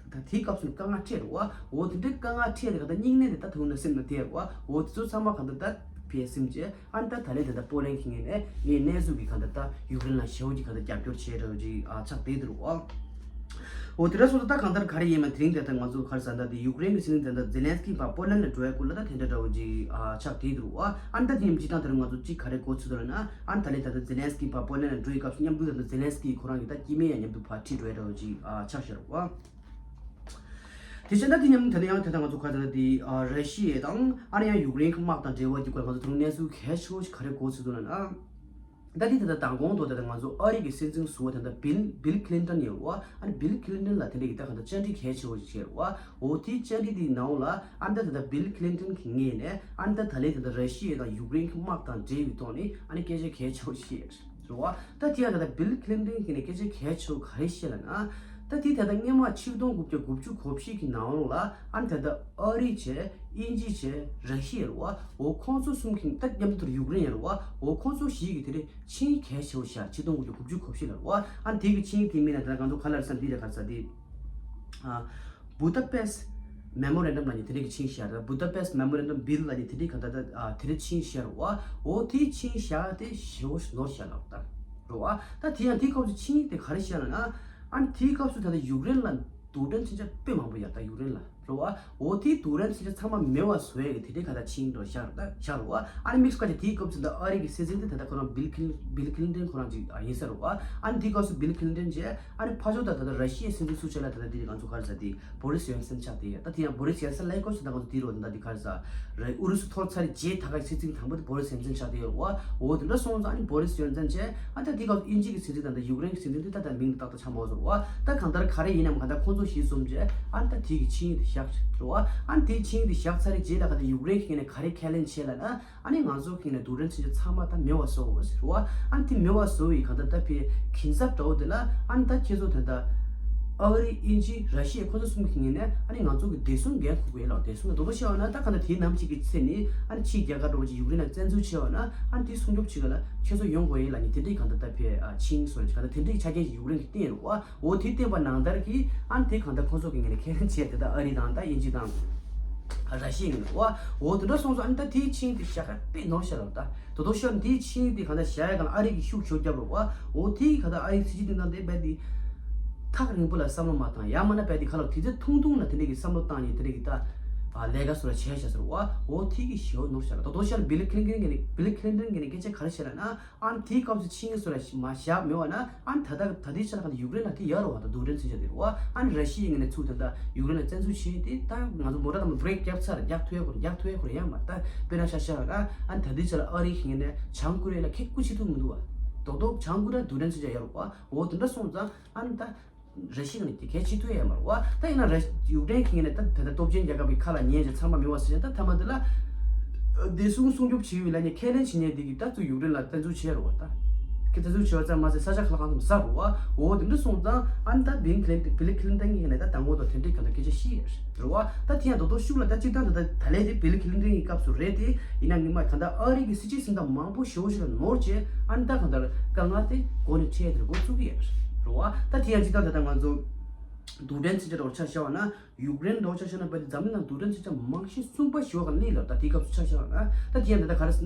ད་དེའི་སྐབས་སུ་དཀའ་ངལ་འཕྲད་རེད་བ། འོ་དེ་འདྲའི་དཀའ་ངལ་འཕྲད་དེ་གང་ལྟར་སྙིང་ནད་དེ་ད་ཐུག་ན་སེམས་ན་དེ་རེད་བ། འོ་དེ་ཚོ་ཚང་མ་གང་ལྟར་ད་ཕར་སེམས་བྱས། ཨ་ནི་ད་ད་ལན་དེ་ད་པོ་ལན་གྱི་ངོས་ནས་ངས་གནས་ཚུལ་གྱི་གང་ལྟར་ད་ཡུཀ་རེན་ལ་ཞེ་པོ་ཅིག་གང་ལྟར་རྒྱབ་སྐྱོར་བྱས་འདྲ་བོ་ཅིག་ཨ་ཆགས་བསྡད་འདུག་བ། འོ་དེ་འདྲ་སོང་ཙང་ད་གང་ལྟར་ག་རེ་ཡིན་མིན་དེ་རིང་དེ་ལྟར་ང་ཚོ་ག་རེ་ཟེར་ན། ད་དེ་ཡུཀ་རེན་གྱི་སྲིད་འཛིན་དེ་ལྟར་ཛེ་ལན་སི་ཀི་ཕར་པོ་ལན་ལ་འགྲོ་ཡ་སྐོར་ལ་ད་དེ་འདྲ་འདྲ་བོ་ཅིག་ཨ་ཆགས་བསྡད་འདུག་བ། ཨ་ནི་ད་དེ་ནས་སྤྱིར་བཏང་དེ་རིང་ང་ཚོ་གཅིག་ག་རེ་གོ་ཚུལ་འདུག་ལབ་ན། ཨ་ནི་ད་ལན་ད་ལྟ་ཛེ་ལན་སི་ཀི་ཕར་པོ་ལན་ལ་འགྲོ་ཡི་སྐབས་སུ་མཉམ་དུ་ད་ལྟ་ཛེ་ལན་སི་ཀི་ཁོ་རང་གི་ད་སྐྱེ་དམན་ཡང་མཉམ་དུ་ཕར་ཁྲིད་འགྲོ་ཡ་འདྲ་བོ་ཅིག་ཨ་ཆགས་བཞག་རེད་བ། དེ་བྱས་ན་དེ་མཉམ་དུ་ད་ལྟ་ཡང་དེ་ད་ང་ཚོ་ག་རེ་ཟེར་ན། དེ་ཨ་ར་ཤི་ཡ་དང་ཨ་ནི་ཡང་ཡུཀ་རེན་གྱི་དམག་དང་འབྲེལ་བ་གྱི་སྐོར་ང་ཚོ་དེ་རིང་གནས་ཚུལ་གལ་ཆེ་བོ་ཞིག་ག་རེ་གོ་ཚུལ་འདུག་ལབ་ན། ད་དེ་ད་ལྟ་མདང་དགོང་དུ་ད་ལྟ་ང་ཚོ་ཨ་རི་གི་སྲིད་འཛིན་ཟུར་པ་ད་ལྟ་བིལ་བིལ་ཁི་ལིན་ཏོན་ཡོད་རེད་བ། ཨ་ནི་བིལ་ཁི་ལིན་ཏོན་ལ་དེ་འདྲ་གི་ད་ག་ད་བཅར་འདྲི་གལ་ཆེ་བོ་ཞིག་བྱས་རེད་བ། འོ་དེའི་བཅར་འདྲི་དེའི་ནང་ལ་ཨ་ནི་ད་ད་ལྟ་བིལ་ཁི་ལིན་ཏོན་གྱི་ངོས་ནས་ཨ་ནི་ད་ད་ལན་ད་ལྟ་ར་ཤི་ཡ་དང་ཡུཀ་རེན་གྱི་དམག་དང་འབྲེལ་བའི་ཐོག་ནས་ཨ་ནི་སྐད་ཆ་གལ་ཆེ་བོ་ཞིག་བཤད་རེད་བ། ད་དེ་ཡང་ད་ལྟ་བིལ་ཁི་ལིན་ཏོན་གྱི་ནས་སྐད་ཆ་གལ་ཆེ་བོ་ག་རེ་བཤད་ལབ་ན། ད་དེ་ད་ལྟ་སྔོན་མ་ཆིག་སྟོང་དགུ་བརྒྱ་དགུ་བཅུ་གོ་བཞི་གི་ནང་ལོགས་ལ་ཨ་ནི་ད་ལྟ་ཨ་རི་བྱས། དབྱིན་ཇི་བྱས། ར་ཤི་ཡ་རེད་བ། འོ་ཁོང་ཚོ་གསུམ་གྱིས་ད་མཉམ་དུ་ཡུཀ་རེན་ཡོད་རེད་བ། འོ་ཁོང་ཚོ་བཞི་གིས་དེ་རིང་ཆིངས་ཡིག་གལ་ཆེ་བོ་བཞག་ཆིག་སྟོང་དགུ་བརྒྱ་དགུ་བཅུ་གོ་བཞི་ལ་རེད་བ། ཨ་ནི་དེ་གི་ཆིངས་ཡིག་དེའི་མིང་ལ་ད་ང་ཚོ་ག་ལབ་ས་འདི་རེད། ག་རེ་ཟེར་འདི། ཨ། བུ་ད་པེ་སི་མེ་མོ་རན་ཌམ་ལབ་མཁན་དེ་འདྲ་གི་ཆིངས་བཞག་རེད། བུ་ད་པེ་སི་མེ་མོ་རན་ཌམ་བིལ་ལབ་མཁན་དེ་འདྲ་ག་ད་ད་ཨ་དེ་འདྲ་ཆིངས་བཞག་རེད་བ། འོ་དེའི་ཆིངས་བཞག་དེ་ཞེ་པོ་ཞིག་ནོར་བཞག་ལབ་ད་རེད་བ། ད་དེ་ཡང་དེའི་སྐབས་སུ་ཆིངས་ཡིག་དེ་ག་རེ་བཞག་ལབ་ན། ཨ་ནི་དེའི་སྐབས་སུ་ད་ལྟ་ཡུཀ་རེན་ལ་རྡུལ་ཕྲན་མཚོན་ཆ་དཔེ་མང་པོ་ཡོད་ད་ཡུཀ་རེན་ལ། རེད་བ། འོ་དེའི་རྡུལ་ཕྲན་མཚོན་ཆ་ཚང་མ་མེད་པ་བཟོ་ཡས་ཀྱི་དེ་འདྲའི་ག་ད་ཆིངས་འགྲོ་བཞག་རེད་ད་བཞག་རེད་བ། ཨ་ནི་དམིགས་སུ་བཀར་ཏེ་དེའི་སྐབས་སུ་ད་ཨ་རི་གི་སྲིད་འཛིན་དེ་ད་ལྟ་ཁོ་རང་བིལ་ཁི་བིལ་ཁི་ལིན་ཏོན་ཁོ་རང་ཅིག་ཡིན་ས་རེད་བ། ཨ་ནི་དེའི་སྐབས་སུ་བིལ་ཁི་ལིན་ཏོན་བྱས། ཨ་ནི་ཕར་ཕྱོགས་ད་ད་ལྟ་ར་ཤི་ཡའི་སྲིད་འཛིན་སུ་བྱས་ལ་ད་ལྟ་དེ་ང་ཚོ་ག་རེ་ཟེར་དེ་བོ་རི་སི་ཡོན་སན་ཆགས་བསྡད་ཡོད། ད་དེ་ཡང་བོ་རི་སི་ཡོན་སན་ལབ་སྐབས་སུ་ད་ང་ཚོ་དེ་རུ་ད་ལྟ་དེ་ག་རེ་ཟེར་རེད། ཨུ་རུ་སུ་འཐོར་ཚར་རྗེས་ད་ག་སྲིད་འཛིན་དང་པོ་དེ་བོ་རི་སི་ཡོན་སན་ཆགས་བསྡད་ཡོད་རེད་བ། འོ་དེ་འདྲ་སོང་ཙང་ཨ་ནི་བོ་རི་སི་ཡོན་སན་བྱས། ཨ་ད་དེའི་སྐབས་སུ་དབྱིན་ཇི་གི་སྲིད་འཛིན་དང་ད་ཡུཀ་རེན་གྱི་སྲིད་འཛིན་དེ་ད་ད་མིང་ཏག་ཏག་ཆགས་མ་སོང་བ། ད་གང་ལྟར་ག་རེ་ཡིན་ནམ་གང་ལྟར་ཁོང་ཚོ་གཞི་བཟུང་བྱས། ཨ་ནི་ད་དེ་གི་ཆིངས་ཡིག་དེ་བཞག་རེད་བ། ཨ་ནི་དེའི་ཆིངས་ཡིག་དེ་བཞག་ཚར་རེད་རྗེས་ལ་ག་ད་ཡུཀ་རེན་གྱི་ངོས་ནས་ག་རེ་ཁས་ལེན་བྱས་ལབ་ན། ཨ་ནི་ང་ཚོ་གི་ངོས་ནས་རྡུལ་ཕྲན་མཚོན་ཆ་ཚང་མ་ད་མེད་པ་བཟོ་དགོས་ཟེར་བ། ཨ་ནི་དེ་མེད་པ་བཟོ་བའི་གང་ལྟར་ད་ཕའི་གན་ས་འདྲ་བོ་དེ་ལ། ཨ་ནི་ད་ཁྱེད་ཚོ་ད་ད་ ཨ་རི་དབྱིན་ཇི་ར་ཤི་ཡ་ཁོ་ཚོ་གསུམ་གྱི་ངོས་ནས་ཨ་ནི་ང་ཚོ་གི་བདེ་སྲུང་འགན་འཁུར་དགོས་ལ། བདེ་སྲུང་ལ་དོ་དོ་བྱས་པ་ན་ད་ག་ན་དེའི་ནམ་ཞིག་གི་ཚེ་ནི་ཨ་ནི་ཕྱིའི་རྒྱལ་ཁབ་འགྲོ་བ་ཅིག་ཡུཀ་རེན་ལ་བཙན་འཛུལ་བྱས་པ་ན་ཨ་ནི་དེ་སྲུང་སྐྱོབ་བྱེད་ག་ལ་ཁྱེད་ཚོ་ཡོང་དགོས་ཡིན་ལ་ནི་དེ་འདྲའི་གང་ལྟར་ད་ཕེ་ཨ་ཆིང་སོགས་གང་ལྟར་དེ་འདྲའི་ཆ་རྐྱེན་ཞིག་ཡུཀ་རེན་གྱིས་བསྟན་ཡོད་རེད་བ། འོ་དེ་བསྟན་པ་ནང་ལྟར་གྱི་ཨ་ནི་དེ་གང་ལྟར་ཁོ་ཚོ་གི་ངོས་ནས་ཁས་ལེན་བྱས་དེ་ད་ཨ་རི་དང་ད་དབྱིན་ཇི་དང་ར་ཤི་ཡའི་ངོས་ནས་བ། འོ་དེ་འདྲ་སོང་ཙང་ཨ་ནི་ད་དེའི་ཆིང་དེ་ཞྭ་ཁ་དཔེ་ནོར་ཤ་ལ་ད། དོ་དོ་ཤོར་འདིའི་ཆིང་དེ་གང་ལྟར་བཞག་ཡ་གང་ཨ་རི་གི་ཤུགས་ཤོར་རྒྱབ་རོགས་བ། འོ་དེའི་གང་ལྟར་ཨ་རིའི་སྲིད་ཇུས་དེ་དང་དེ་རྦད་དེ་ཐག་རིང་པོ་ལ་བསམ་བློ་མ་བཏང་ཡ་མ་ན་རྦད་དེ་ཁ་ལོ་དེ་ཚོ་ཐུང་ཐུང་ལ་དེ་འདྲ་གི་བསམ་བློ་བཏང་ནས་དེ་འདྲ་གི་ད་ལས་ཀ་སོ་ལ་བྱས་བྱས་ཟེར་བ། འོ་དེ་གི་ཞེ་བོ་ནོར་བྱས་ལ་དོ་དོ་ཤོར་བིལ་ཁི་ལིན་ཏན་གི་ནས་བིལ་ཁི་ལིན་ཏན་གི་ནས་སྐད་ཆ་ག་རེ་བཤད་ལ་ན་ཨ་ནི་དེའི་སྐབས་སུ་ཆིང་སོ་ལ་མ་བཞག་མེད་བ་ན། ཨ་ནི་ད་ལྟ་ད་ལྟའི་ཆ་ལ་ག་ནས་ཡུཀ་རེན་ལ་དེ་ཡག་རུ་བ་དང་རྡུལ་ཕྲན་མཚོན་ཆ་དེ་རུ་བ། ཨ་ནི་ར་ཤི་ཡའི་ངོས་ནས་ཚུར་ད་ལྟ་ཡུཀ་རེན་ལ་བཙན་འཛུལ་བྱས་ཏེ་ད་ང་ཚོ་མོ་ཊ་དང་བྷི་རེག་བརྒྱབ་ཚར་རྒྱག་ཐུབ་ཡ་ཁོ་རང་རྒྱག་ཐུབ་ཡ་ཁོ་རང་ཡང་མ་ད་དཔེར་ན་ཤ་ཤ་ར་ཨ་ནི་ད་ལྟའི་ཆ་ལ་ཨ་རི་གི་ངོས་ནས་བྱང་ཀོ་རི་ཡ་ལ་ཁེ་སྐུ་ཆེ་ཐུབ་མི་འདུག་བ། རྡོག་རྡོག་བྱང་ཀོ་རི་ཡ་རྡུལ་ཕྲན་མཚོན་ཆ་ཡག་རུ་བ། འོ་དེ་འདྲ་སོང་ཙང་ཨ་ནི་ད་ར་ཤི་ཡ་ངོས་ནས་གལ་ཆེ་ཐུབ་ཡ་མ་རེད་བ། ད་ཡིན་ན་ར་ཡུཀ་རེན་གི་ངོས་ནས་ད་ད་ལྟ་སྟོབས་ཆེན་རྒྱལ་ཁབ་ཀྱི་ཁ་ལ་ཉན་བྱས་ཚང་མ་མེད་བ་ཟེར་ད་ཐ་མ་དེ་ལ་བདེ་སྲུང་སྲུང་སྐྱོབ་བྱེད་ཡུལ་ལ་ཉེ་ཁས་ལེན་བྱེད་མཁན་དེ་གི་ད་ཚུར་ཡུཀ་རེན་ལ་བཙན་འཛུལ་བྱས་རེད་བ། ད་ཁི་བཙན་འཛུལ་བྱས་པ་ཙམ་མ་ཟད་ས་ཆ་ཁ་ལ་གང་ཙམ་ཟ་རེད་བ། འོ་དེ་འདྲ་སོང་ཙང་ཨ་ནི་ད་བིལ་ཁི་ལིན་བིལ་ཁི་ལིན་ཏན་གི་ངོས་ནས་ད་དང་པོ་དང་དེ་འདྲའི་གང་ལྟར་སྐད་ཆ་བཤད་ཡོད་རེད་བ། ད་དེ་ཡང་དོ་དོ་ཤུགས་ལ་ད་གཅིག་ཐང་ད་ད་ད་ལས་དེ་བིལ་ཁི་ལིན་ཏན་གི་སྐབས་སུ་རེད་དེ། ཡིན་ན་ངོ་མ་གང་ལྟར་ཨ་རི་གི་སྲིད་ཇུས་སེམས་ཐག་མང་པོ་ཞེ་པོ་ཞིག་ལ་ནོར་བྱས་ཨ་ནི་ད་གང་ལྟར་དཀའ་ངལ་དེ་འགོ་ནས་འཕྲད་དེར་འགོ་བཙུགས་ཀྱི་ཡོད་རེད་བ། ད་དེ་ཡང་སྤྱིར་བཏང་ད་ལྟ་ང་ཚོ་རྡུལ་ཕྲན་མཚོན་ཆ་འདྲ་བོ་ཆ་བཞག་པ་ན་ཡུཀ་རེན་འདྲ་བོ་ཆ་བཞག་ན་རྦད་དེ་འཛམ་གླིང་ནང་རྡུལ་ཕྲན་མཚོན་ཆ་མང་ཤོས་གསུམ་པ་ཞེ་པོ་ག་ལ་སླེབས་ལ་ད་དེའི་སྐབས་སུ་ཆ་བཞག་པ་ན་ད་དེ་ཡང་ད་ལྟ་ག་རེ་ཟེར་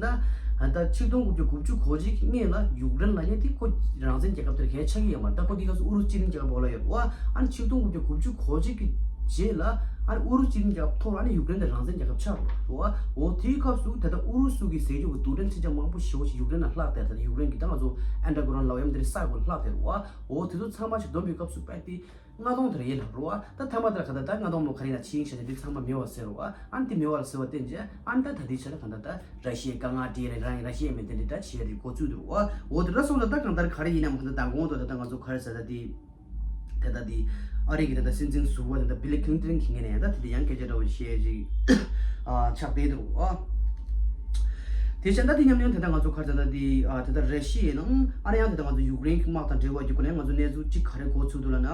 ན་ད་ཆིག་སྟོང་དགུ་བརྒྱ་དགུ་བཅུ་གོ་གཅིག་གི་སྔོན་ལ་ཡུཀ་རེན་ལབ་མཁན་དེ་ཁོ་རང་བཙན་རྒྱལ་ཁབ་དེར་གལ་ཆགས་ཀྱི་ཡོད་མ་རེད། ད་ཁོ་དེའི་སྐབས་སུ་ཨུ་རུ་སུ་སྤྱི་མཐུན་རྒྱལ་ཁབ་འོག་ལ་ཡོད་རེད་བ། ཨ་ནི་ཆིག་སྟོང་དགུ་བརྒྱ་དགུ་བཅུ་གོ་གཅིག་གི་རྗེས་ལ་ཨ་ནི་ཨུ་རུ་སུ་སྤྱི་མཐུན་རྒྱལ་ཁབ་ཐོག་ལ་ཨ་ནི་ཡུཀ་རེན་དེ་རང་བཙན་རྒྱལ་ཁབ་ཆགས་རེད་བ། འོ་དེའི་སྐབས་སུ་ད་ལྟ་ཨུ་རུ་སུ་གི་ཟས་རྒྱུ་གི་རྡུལ་ཕྲན་མཚོན་ཆ་མང་པོ་ཞེ་པོ་ཞིག་ཡུཀ་རེན་ལ་ལྷག་སྟེ་ད་ལྟ་ཡུཀ་རེན་གི་ད་ང་ཚོ་ཨན་ཌར་གྷ་རའུན་ཌ་ལབ་ཡ་མི་དེ་རེད་ས་འོག་ལ་ལྷག་སྟེ་རེད་བ། འོ་དེ་ཚོ་ཚང་མ་ཞིག་བསྡོམས་པའི་སྐབས་སུ་རྦད་དེ་ལྔ་སྟོང་དེར་ཡིན་ལབ་རོ་ཨ། ད་ཐ་མ་དེར་ག་ད་ད་ལྔ་སྟོང་མོ་ག་རེ་ན་ཕྱིན་ཤག་ཅེས་འདི་ཚང་མ་མེད་པར་ཟེར་རོ་ཨ། ཨ་ནི་དེ་མེད་པར་ཟེར་བ་བསྟན་རྗེས་ཨ་ནི་ད་ད་ལྟའི་ཆ་ལ་ག་ད་ད་ར་ཤི་ཡའི་དཀའ་ངལ་འདི་རེད་རང་ར་ཤི་ཡའི་མི་དེ་འདི་ད་བྱེད་རེད་འགོ་ཚུགས་འདུག་རོ་ཨ། འོ་དེ་འདྲ་སོང་ཙང་ད་གང་ལྟར་ག་རེ་ཡིན་ནམ་ག་ད་མདང་དགོང་དུ་ད་ད་ང་ཚོ་ག་རེ་ཟེར་ད་དེ་ད་ད་དེ་ཨ་རི་གི་ད་ད་སྲིད་འཛིན་ཟུར་པ་ད་ད་བྷི་ལི་ཁི་ལིན་ཏན་གྱི་ངོས་ནས་ཡང་ད་དེ་འདྲ་ཡང་སྐད་ཆ་འདྲ་བོ་བཤད་ཅིག་ཨ་ཆགས་བསྡད་འདུག་རོ་ཨ། དེ་བྱས་ད་དེ་མཉམ་མཉམ་དེ་ད་ང་ཚོ་ག་རེ་ཟེར་ད་དེ་ཨ་དེ་ད་ར་ཤི་ཡའི་ནང་ཨ་ནི་ཡང་དེ་ད་ང་ཚོ་ཡུཀ་རེན་གྱི་དམག་དང་འབྲེལ་བ་རྒྱུ་ཁོ་ནས་ང་ཚོ་གནས་ཚུལ་གཅིག་ག་རེ་གོ་ཚུལ་འདུག་ལབ་ན།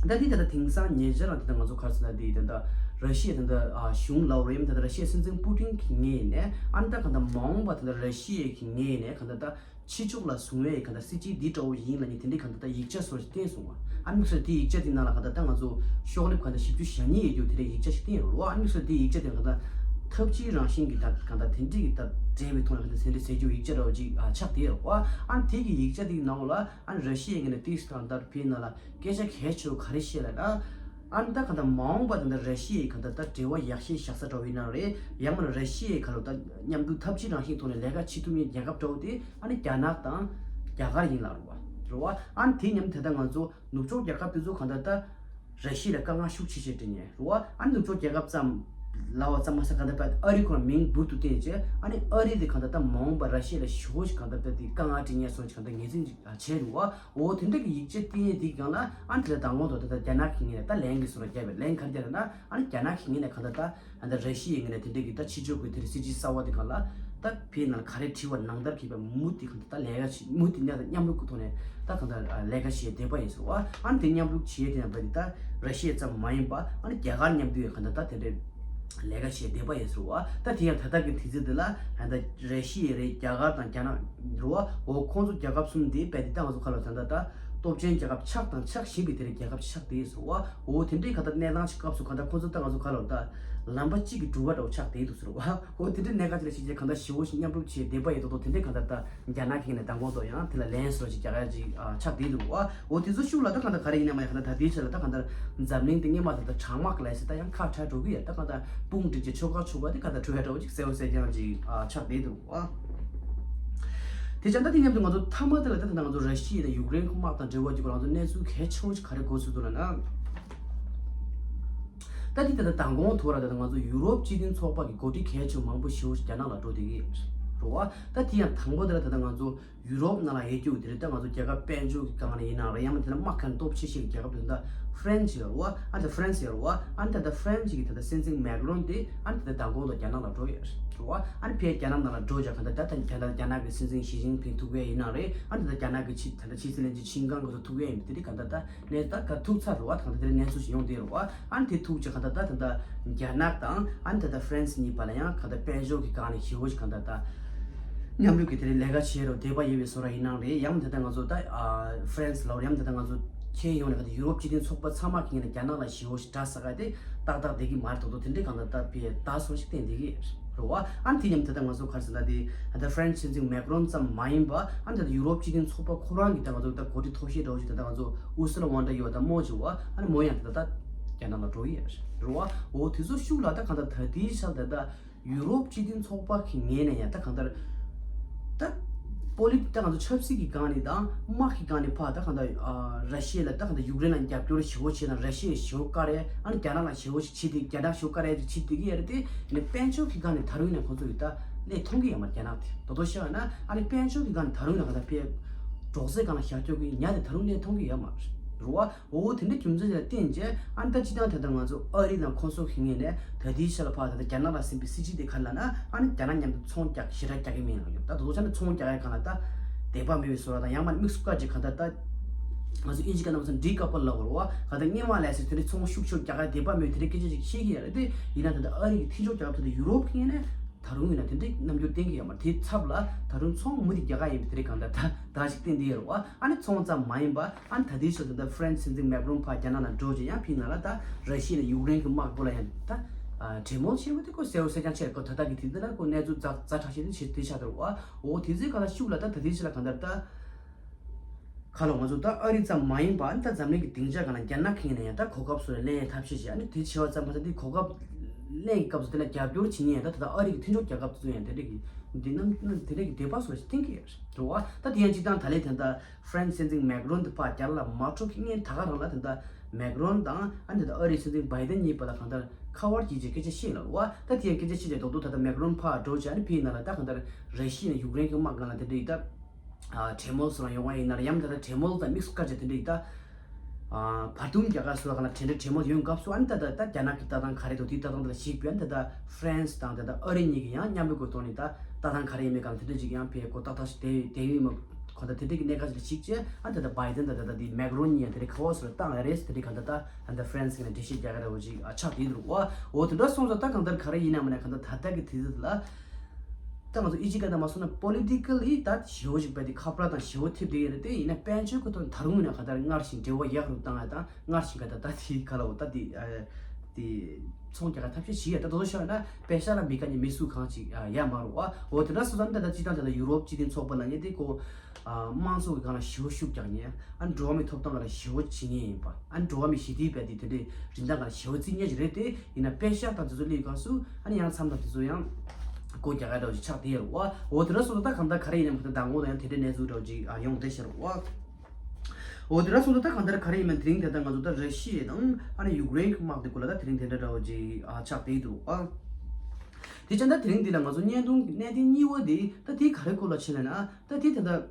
ད་དེ་ད་ད་དེང་སང་ཉེ་ཆར་རང་དེ་ད་ང་ཚོ་ག་རེ་ཟེར་ད་དེ་ད་ད་ར་ཤི་ཡའི་ད་ད་ཨ་གཞུང་ལབ་རེད་ད་ད་ར་ཤི་ཡའི་སྲིད་འཛིན་པུ་ཏིན་གྱི་ངོས་ནས་ཨ་ནི་ད་ག་ད་མ་འོངས་པ་ད་ད་ར་ཤི་ཡའི་གི་ངོས་ནས་ག་ད་ད་ཕྱི་ཕྱོགས་ལ་བཟུང་བའི་ག་ད་སྲིད་ཇུས་འདི་འདྲ་བོ་ཡིན་ལབ་ནས་དེ་འདྲའི་ག་ད་ད་ཡིག་ཆ་སོགས་ཤིག་བསྟན་སོང་བ། ཨ་ནི་དམིགས་བསལ་དེའི་ཡིག་ཆ་དེ་ནང་ལ་ག་ད་ད་ང་ཚོ་ཤོག་ལེབ་ག་ད་བཞི་བཅུ་ཞེ་གཉིས་ཡོད་རྒྱུ་དེ་འདྲའི་ཡིག་ཆ་ཞིག་བསྟན་ཡོད་རེད་བ། ཨ་ནི་དམིགས་བསལ་དེའི་ཡིག་ཆ་དེ་ག་ད་འཐབ་ཇུས་རང་བཞིན་གྱི་ད་ག་ད་དེ་འདྲའི་གི་ད་འབྲེལ་བའི་ཐོག་ནས་ག་ད་དེ་འདྲའི་ཟེར་རྒྱུ་ཡིག་ཆ་འདྲ་བོ་ཅིག་ཨ་ཆགས་བསྡད་ཡོད་རེད་བ། ཨ་ནི་དེ་གི་ཡིག་ཆ་དེའི་ནང་ལ་ཨ་ནི་ར་ཤི་ཡའི་ངོས་ནས་དེའི་གང་ལྟར་བོད་ནང་ལ་སྐད་ཆ་གལ་ཆེ་བོ་ག་རེ་བཤད་ལབ་ན། ཨ་ནི་ད་ག་ད་མ་འོངས་པ་དེ་འདྲ་ར་ཤི་ཡའི་ག་ད་ད་འབྲེལ་བ་ཡག་ཤོས་བཞག་ས་འདྲ་བོ་ཡིན་ན་རེད། ཡང་མིན་ན་ར་ཤི་ཡའི་ག་ལོ་ད་མཉམ་དུ་འཐབ་ཇུས་རང་བཞིན་ཐོག་ནས་ལས་ཀ་བྱེད་ཐུབ་མཁན་རྒྱལ་ཁབ་འདྲ་བོ་དེ་ཨ་ནི་རྒྱ་ནག་དང་རྒྱ་གར་ཡིན་ལབ་རེད་བ། རེད་བ། ཨ་ནི་དེ་མཉམ་དེ་ད་ང་ཚོ་ནུབ་ཕྱོགས་རྒྱལ་ཁབ་དེ་ཚོ་ག་ད་ད་ར་ཤི་ཡ་ལ་དཀའ་ངལ་ཤུགས་ཆེ་ཆེ་འཕྲད་ཉེན་རེད་བ། ཨ་ནི་ནུབ་ཕྱོགས་རྒྱལ་ཁབ་ཙམ་ལབ་པ་ཙམ་མ་ཟད་ག་ད་ད་ཨ་རི་ཁོ་རང་མིང་འབུར་དུ་བསྟན་བྱས་ཨ་ནི་ཨ་རི་དེ་ག་ད་ད་མ་འོངས་པ་ར་ཤི་ཡ་ལ་ཞེ་པོ་ཞིག་ག་ད་ད་དེ་དཀའ་ངལ་འཕྲད་ཉེན་སོང་ཞིག་ག་ད་ངེས་ཅན་ཅིག་བྱས་རེད་བ། འོ་དེ་འདྲ་གི་ཡིག་ཆ་བསྟན་ཡས་འདི་སྒང་ལ་ཨ་ནི་དེ་ལ་མདང་དགོང་དུ་ད་ལྟ་རྒྱ་ནག་གི་ངོས་ནས་ད་ལན་གྱི་བཟོ་འདྲ་བརྒྱབ་པས། ལན་ག་རེ་བརྒྱབ་ན་ཨ་ནི་རྒྱ་ནག་གི་ངོས་ནས་གང་ལྟར་ད་ཨ་ནི་ད་ར་ཤི་ཡའི་ངོས་ནས་དེ་འདྲ་གི་ད་ཕྱི་ཕྱོགས་ཀྱི་དེ་རིང་སྲིད་ཇུས་གསར་བ་དེ་སྒང་ལ་ད་བོད་ནང་ག་རེ་བྲིས་པ་ནང་ལྟར་གྱིས་པ་མུ་མཐུད་གང་ལྟར་ད་ལས་ཀ་བྱེད་མུ་མཐུད་ནས་ད་མཉམ་རུབ་ཀྱི་ཐོག་ནས་ད་གང་ལྟར་ལས་ཀ་བྱེད་བསྡད་པ་ཡིན་ཟེར་བ། ཨ་ནི་དེ་མཉམ་རུབ་བྱེད་དེ་ཡང་བ་དེ་ད་ར་ཤི་ཡ་ཙམ་མ་ཡིན་པ་ཨ་ནི་རྒྱ་གར་མཉམ་དུ་ཡང་གང་ལྟར་ད་དེ་འདྲའི་ལས་ཀ་བྱེད་བསྡད་པ་ཡིན་ཟེར་བ། ད་དེ་ཡང་ད་ལྟ་གི་དུས་ཚོད་འདི་ལ་ད་ལྟ་ར་ཤི་ཡ་རེད་རྒྱ་གར་དང་རྒྱ་ནག་རེད་བ། འོ་ཁོང་ཚོ་རྒྱལ་ཁབ་གསུམ་འདི་རྦད་དེ་ད་ང་ཚོ་ག་ལ་ད་ལྟ་ད་སྟོབས་ཆེན་རྒྱལ་ཁབ་ཆགས་དང་ཆགས་བཞིན་པའི་དེ་རིང་རྒྱལ་ཁབ་ཆགས་བསྡད་ཡོད་ཟེར་བ། འོ་དེ་འདྲའི་ག་ད་གནས་སྟངས་ཤིག་སྐབས་སུ་ག་ད་ཁོང་ཚོ་ད་ང་ཚོ་ག་ལ་ད་ལམ་པ་གཅིག་གི་འགྲུལ་པ་འདྲ་བོ་ཆགས་བསྡད་འདུག་ཟེར་བ། འོ་དེ་འདྲའི་གནད་འགག་ཅིག་ལ་གཞིགས་རྗེས་གང་ལྟར་ཞེ་པོ་ཞིག་མཉམ་རུབ་བྱས་བསྡད་པ་ཡིན་མདོག་མདོག་དེ་འདྲའི་གང་ལྟར་ད་རྒྱ་ནག་གི་ངོས་ནས་མདང་དགོང་དུ་ཡང་དེ་ལ་ལན་སོགས་ཅིག་རྒྱག་ཡ་ཅིག་ཨ་ཆགས་བསྡད་འདུག་བ། འོ་དེ་ཚོ་ཤུགས་ལ་ད་གང་ལྟར་ག་རེ་ཡིན་ན་མ་ཡིན་གང་ལྟར་ད་ལྟའི་ཆ་ལ་ད་གང་ལྟར་འཛམ་གླིང་དེ་སྔོན་མ་ད་ལྟ་གྲང་དམག་གི་ལས་སྲིད་ད་ཡང་ཁ་བྲལ་འགྲོ་གི་ཡོད། ད་གང་ལྟར་དཔུང་སྒྲིག་ཅིག་ཆོལ་ཁ་ཆོལ་ཁ་དེ་གང་ལྟར་གྲོལ་ཡ་འདྲ་བོ་ཅིག་གསལ་བོ་གསལ་རྐྱང་ཅིག་ཨ་ཆགས་བསྡད་འདུག་བ། དེ་ཆ་ད་དེ་མཉམ་དུ་ང་ཚོ་མཐའ་མ་དེ་ལ་ད་ད་ང་ཚོ་ར་ཤི་ཡ་དང་ཡུཀ་རེན་གྱི་དམག་དང་འབྲེལ་བ་ཅིག་ང་ཚོ་གནས་ཚུལ་གལ་ཆེ་བོ་ཅིག་ག་རེ་གོ་ཚུལ་འདུག་ལབ་ན། ད་དེ་ད་ལྟ་མདང་དགོང་ཐོག་ར་ད་ལྟ་ང་ཚོ་ཡུ་རོབ་སྤྱི་མཐུན་ཚོགས་པ་གི་འགོ་ཁྲིད་གལ་ཆེ་མང་པོ་ཞེ་པོ་ཞིག་རྒྱ་ནག་ལ་འགྲོ་བསྡད་ཀྱི་རེད་བ། ད་དེ་ཡང་དང་པོ་དེ་ལ་ད་ལྟ་ང་ཚོ་ཡུ་རོབ་ནང་ལ་ཡོད་རྒྱུ་དེ་རེད། ད་ང་ཚོ་རྒྱལ་ཁབ་དཔལ་འབྱོར་གྱི་སྒང་ནས་ཡིན་ན་རེད། ཡང་མིན་དེ་ལ་དམག་ཁ་ནས་སྟོབས་ཆེ་ཤོས་ཀྱི་རྒྱལ་ཁབ་དེ་ད་ཧྥ་རན་སི་ཡོད་རེད་བ། ཨ་ནི་ད་ཧྥ་རན་སི་ཡོད་རེད་བ། ཨ་ནི་ད་ད་ཧྥ་རན་སི་གི་ད་ད་སྲིད་འཛིན་མེག་རོན་དེ་ཨ་ནི་ད་ད་མདང་དགོང་དུ་རྒྱ་ནག་ལ་འགྲོ་ཡོད་རེད། རེད་བ། ཨ་ནི་ཕར་རྒྱ་ནག་ནང་ལ་འགྲོ་བྱས་གང་ལྟར་ད་ད་རྒྱ་ནག་རྒྱ་ནག་གི་སྲིད་འཛིན་ཞི་ཅིན་ཕིང་ཐུག་ཡས་ཡིན་ན་རེད། ཨ་ནི་ད་རྒྱ་ནག་གི་ཕྱི་ད་ལྟ་ཕྱི་སྲིད་བློན་ཆེན་ཆིན་ཀང་གི་ཚོ་ཐུག་ཡས་ཡིན་པ་དེ་རིགས་གང་ལྟར་ད་གནས་ད་ག་ཐུག་ཚར་རེད་བ། ད་གང་ལྟར་དེ་རིང་གནས་ཚུལ་ཞིག་ཡོང་བསྡད་རེད་བ། ཨ་ནི་དེ་ཐུག་བྱས་གང་ལྟར་ད་ད་ལྟ་རྒྱ་ནག་དང་ཨ་ནི་ད་ལྟ་ཧྥ་རན་སི་གཉིས་བར་ལ་ཡང་གང་ལྟར་དཔལ་འབྱོར་གྱི་སྒང་ནས་ཞེ་པོ་ཞིག་གང་ལྟར་ད་མཉམ་རུབ་ཀྱི་དེ་རིང་ལས་ཀ་བྱེད་རོགས་འདོད་པ་ཡོད་པའི་བཟོ་འདྲ་ཡིན་ནའང་རེད། ཡང་ད་ལྟ་ང་ཚོ་ད་ཧྥ་རན་སི་ལ་ཡང་ད་ལྟ་ང་ཚོ་ཁྱེད་ཡོང་ནས་གང་ལྟར་ཡུ་རོབ་སྤྱི་མཐུན་ཚོགས་པ་ཚང་མ་གི་ངོས་ནས་རྒྱ་ནག་ལ་ཞེ་པོ་ཞིག་དགྲ་ཟ་ག་དེ་ཏག་ཏག་བསྡད་ཀྱི་མ་རེད། དོ་དོ་དེ་འདྲའི་གང་ལྟར་ད་ཕར་ད་བཟོ་ཞིག་བསྟན་བསྡད་ཀྱི་རེད་བ། ཨ་ནི་དེ་མཉམ་དུ་ད་ལྟ་ང་ཚོ་ག་རེ་ཟེར་ན་དེ་ད་ལྟ་ཧྥ་རན་སི་སྲིད་འཛིན་མེག་རོན་ཙམ་མ་ཡིན་པ་ཨ་ནི་ད་ལྟ་ཡུ་རོབ་སྤྱི་མཐུན་ཚོགས་པ་ཁོ་རང་གི་ད་ང་ཚོ་ད་འགོ་ཁྲིད་མཐོ་ཤོས་འདྲ་བོ་ཞིག་ད་ལྟ་ང་ཚོ་ཨུར་སུ་ལ་ཝོན་ཌར་ཡེལ་ད་མོ་ཞིག་བ། ཨ་ནི་མོ་ཡང་ད་ལྟ་རྒྱ་ནག་ལ་འགྲོ་ཡི་རེད་བ། འོ་དེ་ཚོ་ཤུགས་ལ་ད་གང་ལྟར་ད་ལྟའི་ཆར་ད་ལྟ་ཡུ་རོབ་སྤྱི་མཐུན་ཚོགས་པ་གི་ངོས་ནས་ཡང་ད་གང་ལྟར་ད་པོ་ལི་ད་ང་ཚོ་ཆབ་སྲིད་ཀྱི་སྒང་ནས་དང་དམག་གི་སྒང་ནས་ཕར་ད་གང་ལྟར་ཨ་ར་ཤི་ཡ་ལ་ད་གང་ལྟར་ཡུཀ་རེན་ལ་རྒྱབ་སྐྱོར་ཞེ་པོ་བྱས་དང་ར་ཤི་ཡ་ཞེ་པོ་བཀག་རེད། ཨ་ནི་རྒྱ་ནག་ལ་ཞེ་པོ་ཞིག་བྱེད་དེ་རྒྱ་ནག་ཞེ་པོ་བཀག་རེད་བྱེད་དེ་གི་ཡ་རེད་དེ། ཨ་ནི་དཔལ་འབྱོར་གྱི་སྒང་ནས་ད་རུང་ཡིན་ན་ཁོང་ཚོ་ཡི་ད་ལས་མཐོང་གི་ཡོད་མ་རེད། རྒྱ་ནག་དེ་དོ་དོ་ཤེས་པ་ན་ཨ་ནི་དཔལ་འབྱོར་གྱི་སྒང་ནས་ད་རུང་ཡིན་ན་གང་ལྟར་ཕར་འབྲོག་རྫས་སྒང་ལ་ཞབས་ཞུ་གི་ཉ་དེ་ད་རུང་ལས་མཐོང་གི་ཡོད་མ་རེད་བ། འོ་དེ་འདྲ་རྒྱུ་མཚན་ཞིག་ལ་བརྟེན་བྱས་ཨ་ནི་ད་སྤྱིར་བཏང་དེ་ལྟར་ང་ཚོ་ཨ་རི་དང་ཁོང་ཚོ་གི་ངོས་ནས་ད་ལྟའི་ཆར་ལ་ཕར་ད་ལྟ་རྒྱ་ནག་ལ་ཟིན་པའི་སྲིད་བྱུས་དེ་ག་རེ་ལབ་ན་ཨ་ནི་རྒྱ་ནག་མཉམ་དུ་ཚོང་རྒྱག་ཞེ་དྲག་རྒྱག་གི་མིན་ལབ་ཡོད། ད་དེ་ཚོ་ཆ་ནས་ཚོང་རྒྱག་ཡ་གང་ལ་ད་དད་པ་མེད་པའི་བཟོ་འདྲ་དང་ཡང་མ་དམིགས་སུ་བཀར་བྱས་གང་ལྟར་ད་ང་ཚོ་ཨིན་ཇི་སྐད་ནང་མཚོན་ཌི་ཀ་པལ་ལབ་དགོས་རེད་བ། གང་ལྟར་སྔོན་མ་ལས་ཟེར་དེ་འདྲའི་ཚོང་ཤུགས་ཆེ་རྒྱག་ཡ་དད་པ་མེད་དེ་འདྲའི་སྐད་ཆ་ཅིག་བཤད་ཀྱི་ཡོད་རེད་དེ། ཡིན་ན་ད་ལྟ་ཨ་རི་གི་མཐུན་ཕྱོགས་རྒྱལ་ཁབ་ད་ལྟ་ཡུ་རོབ་གི་ངོས་ནས་ད་རུང་ཡིན་ན་དེ་འདྲའི་རྣམ་འགྱུར་བསྟན་གྱི་ཡོད་མ་རེད། དེའི་ཚབ་ལ་ད་རུང་ཚོང་མུ་མཐུད་རྒྱག་ག་ཡིན་པའི་དེ་རིགས་གང་ལྟར་ད་ད་ཞིག་བསྟན་བསྡད་ཡོད་རེད་བ། ཨ་ནི་ཚོང་ཙམ་མ་ཡིན་པ་ཨ་ནི་ད་ལྟའི་ཆར་ད་ལྟ་ཧྥ་རན་སི་སྲིད་འཛིན་མེག་རོན་ཕར་རྒྱ་ནག་ནང་འགྲོ་རྗེས་ཡང་ཕྱིའི་ནང་ལ་ད་ར་ཤི་ཡ་ནས་ཡུཀ་རེན་གྱི་དམག་སྐོར་ལ་ཡང་ད་གྲོས་མོལ་བྱས་པ་དེ་ཁོ་གསལ་བོ་གསལ་རྐྱང་ཆེ་རེད། ཁོ་ད་ལྟ་གི་དུས་འདི་ལ་ཁོ་གནས་ཚུལ་ཛ་ཛ་དྲག་ཤོས་དེ་ཆེ་དེ་ཆགས་འདུག་བ། འོ་དེ་ཚོའི་སྒང་ལ་ཤུགས་ལ་ད་ད་ལྟའི་ཆར་ལ་གང་ལྟར་ད། ཁ་ལོ་ང་ཚོ་ད་ཨ་རི་ཙམ་མ་ཡིན་པ་ཨ་ནི་ད་འཛམ་གླིང་གི་སྡིངས་ཆ་སྒང་ལ་རྒྱ་ནག་གི་ངོས་ནས་ཡང་ད་གོ་སྐབས་སུ་ལེན་ཡའི་ཐབས་ཤེས་བྱས། ཨ་ནི་དེ་བྱས་པ་ཙམ་མ་ཟད་དེ་གོ་སྐབས་ལེན་གྱི་སྐབས་སུ་དེ་ལ་རྒྱབ་སྐྱོར་བྱེད་མཁན་ཡང་ད་ད་ལྟ་ཨ་རི་གི་མཐུན་ཕྱོགས་རྒྱལ་ཁབ་དེ་ཚོ་ཡང་དེ་འདྲ་གི་འདི་རྣམས་རྣམས་དེ་འདྲ་གི་དད་པ་སོགས་ཤིག་བསྟན་གྱི་ཡོད་རེད་བ། ད་དེ་ཡང་སྤྱིར་བཏང་ད་ལན་དེ་ད་ཧྥ་རན་སི་སྲིད་འཛིན་མེག་རོན་དེ་ཕར་རྒྱ་ལ་མ་འགྲོ་གི་སྔོན་ད་ག་རང་ལ་དེ་ད་མེག་རོན་དང་ཨ་ནི་ད་ཨ་རིའི་སྲིད་འཛིན་བྷའི་ཏན་གཉིས་བར་ལ་གང་ལྟར་ཁ་པར་གྱིས་བྱས་སྐད་ཆ་བཤད་ལ་རེད་བ། ད་དེ་ཡང་སྐད་ཆ་བཤད་བྱས་རྡོག་རྡོག་ད་ད་མེག་རོན་ཕར་འགྲོ་བྱས་ཨ་ནི་ཕྱིའི་ནང་ལ་ད་གང་ལྟར་ར་ཤི་ཡ་ནས་ཡུཀ་རེན་གྱི་དམག་སྒང་ལ་དེ་འདྲ་ཡི་ད། ཨ་གྲོས་མོལ་སོགས་ཡོང་བ་ཡིན་ན་ཡང་ད་ལྟ་གྲོས་མོལ་དང་དམིགས་སུ་བཀར་བྱས་དེ་འདྲ་ཡི་ད། ཨ་བར་འདུམ་རྒྱག་ག་སོགས་ལ་གྲོས་འདྲ་གྲོས་མོལ་ཡོང་སྐབས་སུ་ཨ་ནི་ད་ད་ད་རྒྱ་ནག་གི་ལྟ་སྟངས་ག་རེ་འདུག་དེའི་ལྟ་སྟངས་དེ་ལ་གཞིགས་པའི་ཨ་ནི་ད་ད་ཧྥ་རན་སི་དང་ད་ད་ཨ་རི་གཉིས་ཀྱིས་ཡང་མཉམ་པོ་གི་ཐོག་ནས་ད་ལྟ་སྟངས་ག་རེ་ཡིན་མིན་སྒང་དེ་འདྲ་ཅིག་ཡང་ཕར་གོ་ཏག་ཏག་ཞིག་དེ་དེ་ཡིན་མ་གོ་ད་དེ་འདྲ་གི་གནད་འགག་ཅིག་ལ་གཞིགས་བྱས་ཨ་ནི་ད་ད་བྷའི་ཏན་དང་ད་ད་དེ་མེག་རོན་གཉིས་ཡང་དེ་འདྲ་ཁ་པར་སོགས་ལ་བཏང་ཡ་རེད་ཟེར། དེ་འདྲ་གང་ད་ད་ཨ་ནི་ད་ཧྥ་རན་སི་གི་ནས་འགྲེལ་བཤད་རྒྱག་ག་རེ་བ་ཅིག་ཨ་ཆགས་བསྡད་འདུག་བ། འོ་དེ་འདྲ་སོང་ཙང་ད་གང་ལྟར་ག་རེ་ཡིན་ན་མིན་ན་གང་ལྟར་ད་ལྟ་གི་དུས་ཚོད་ལ། ད་ང་ཚོ་ཨི་ཇི་སྐད་ནང་མ་སོང་ན་པོ་ལི་ཊི་ཀལ་ལི་ད་ཞེ་པོ་ཞིག་བས་དེ་ཁ་པར་དང་ཞེ་པོ་ཐེབས་བསྡད་ཡོད་རེད་དེ། ཡིན་ན་དཔལ་འབྱོར་གྱི་ཐོག་ད་རུང་ཡིན་ན་ག་ད་སྔར་བཞིན་འབྲེལ་བ་ཡག་རུ་བཏང་ཡ་དང་སྔར་བཞིན་ག་ད་ད་དེ་ག་ལ་འོ་ད་དེ་ཨ་དེ་ཚོང་རྒྱག་ག་ཐབས་ཤེས་བྱེད་ཡ། ད་དོ་ཤོད་ན་པེ་ཤ་ལ་མི་དགའ་མཁན་མི་སུ་གང་ཅིག་ཡ་མ་རུང་བ། འོ་དེ་འདྲ་སོང་ཙང་ད་ད་སྤྱིར་བཏང་ད་ད་ཡུ་རོབ་སྤྱི་མཐུན་ཚོགས་པ་ལབ་མཁན་དེ་ཁོ་ཨ་དམངས་གཙོ་གི་སྒང་ལ་ཞེ་པོ་ཤུགས་རྒྱག་མཁན། ཨ་འགྲོ་བ་མིའི་ཐོབ་ཐང་སྒང་ལ་ཞེ་པོ་བྱེད་མཁན་ཡིན་པ། ཨ་འགྲོ་བ་མིའི་ཞི་བདེའི་བས་དེ་དེ་འདྲའི་རིན་ཐང་སྒང་ལ་ཞེ་པོ་བརྩི་མཁན་ཞིག་རེད་དེ། ཡིན་ན་པེ་ཤ་དང་དེ་ཚོ་སླེབས་སྐབས་སུ་ཨ་ནི་ཡང་མཚམས་དང་དེ་ཚོ་ཡང་སྒོ་རྒྱག་ཡ་འདྲ་བོ་ཞིག་ཆགས་བསྡད་ཡོད་རེད་བ། འོ་དེ་འདྲ་སོང་ཙང་ད་གང་ལྟར་ག་རེ་ཡིན་ནའང་ད་མདང་དགོང་དང་ཡང་དེ་འདྲའི་གནས་ཚུལ་འདྲ་བོ་ཅིག་ཨ་ཡོང་བསྡད་ཤག་རེད་བ། འོ་དེ་འདྲ་སོང་ཙང་ད་གང་ལྟར་ག་རེ་ཡིན་ན་དེ་རིང་དེ་ལྟར་ང་ཚོ་ད་ར་ཤི་ཡ་དང་ཨ་ནི་ཡུཀ་རེན་གྱི་དམག་དེ་སྐོར་ལ་ད་དེ་རིང་དེ་འདྲ་འདྲ་བོ་ཅིག་ཨ་ཆགས་བསྡད་འདུག་བ། དེ་ཙང་ད་དེ་རིང་འདི་ལ་ང་ཚོ་བརྙན་ཐུང་གི་གནད་དོན་གཉིས་པ་དེ་ད་དེ་ག་རེ་སྐོར་ལ་བྱས་ལབ་ན་ད་དེ་ད་ལྟ།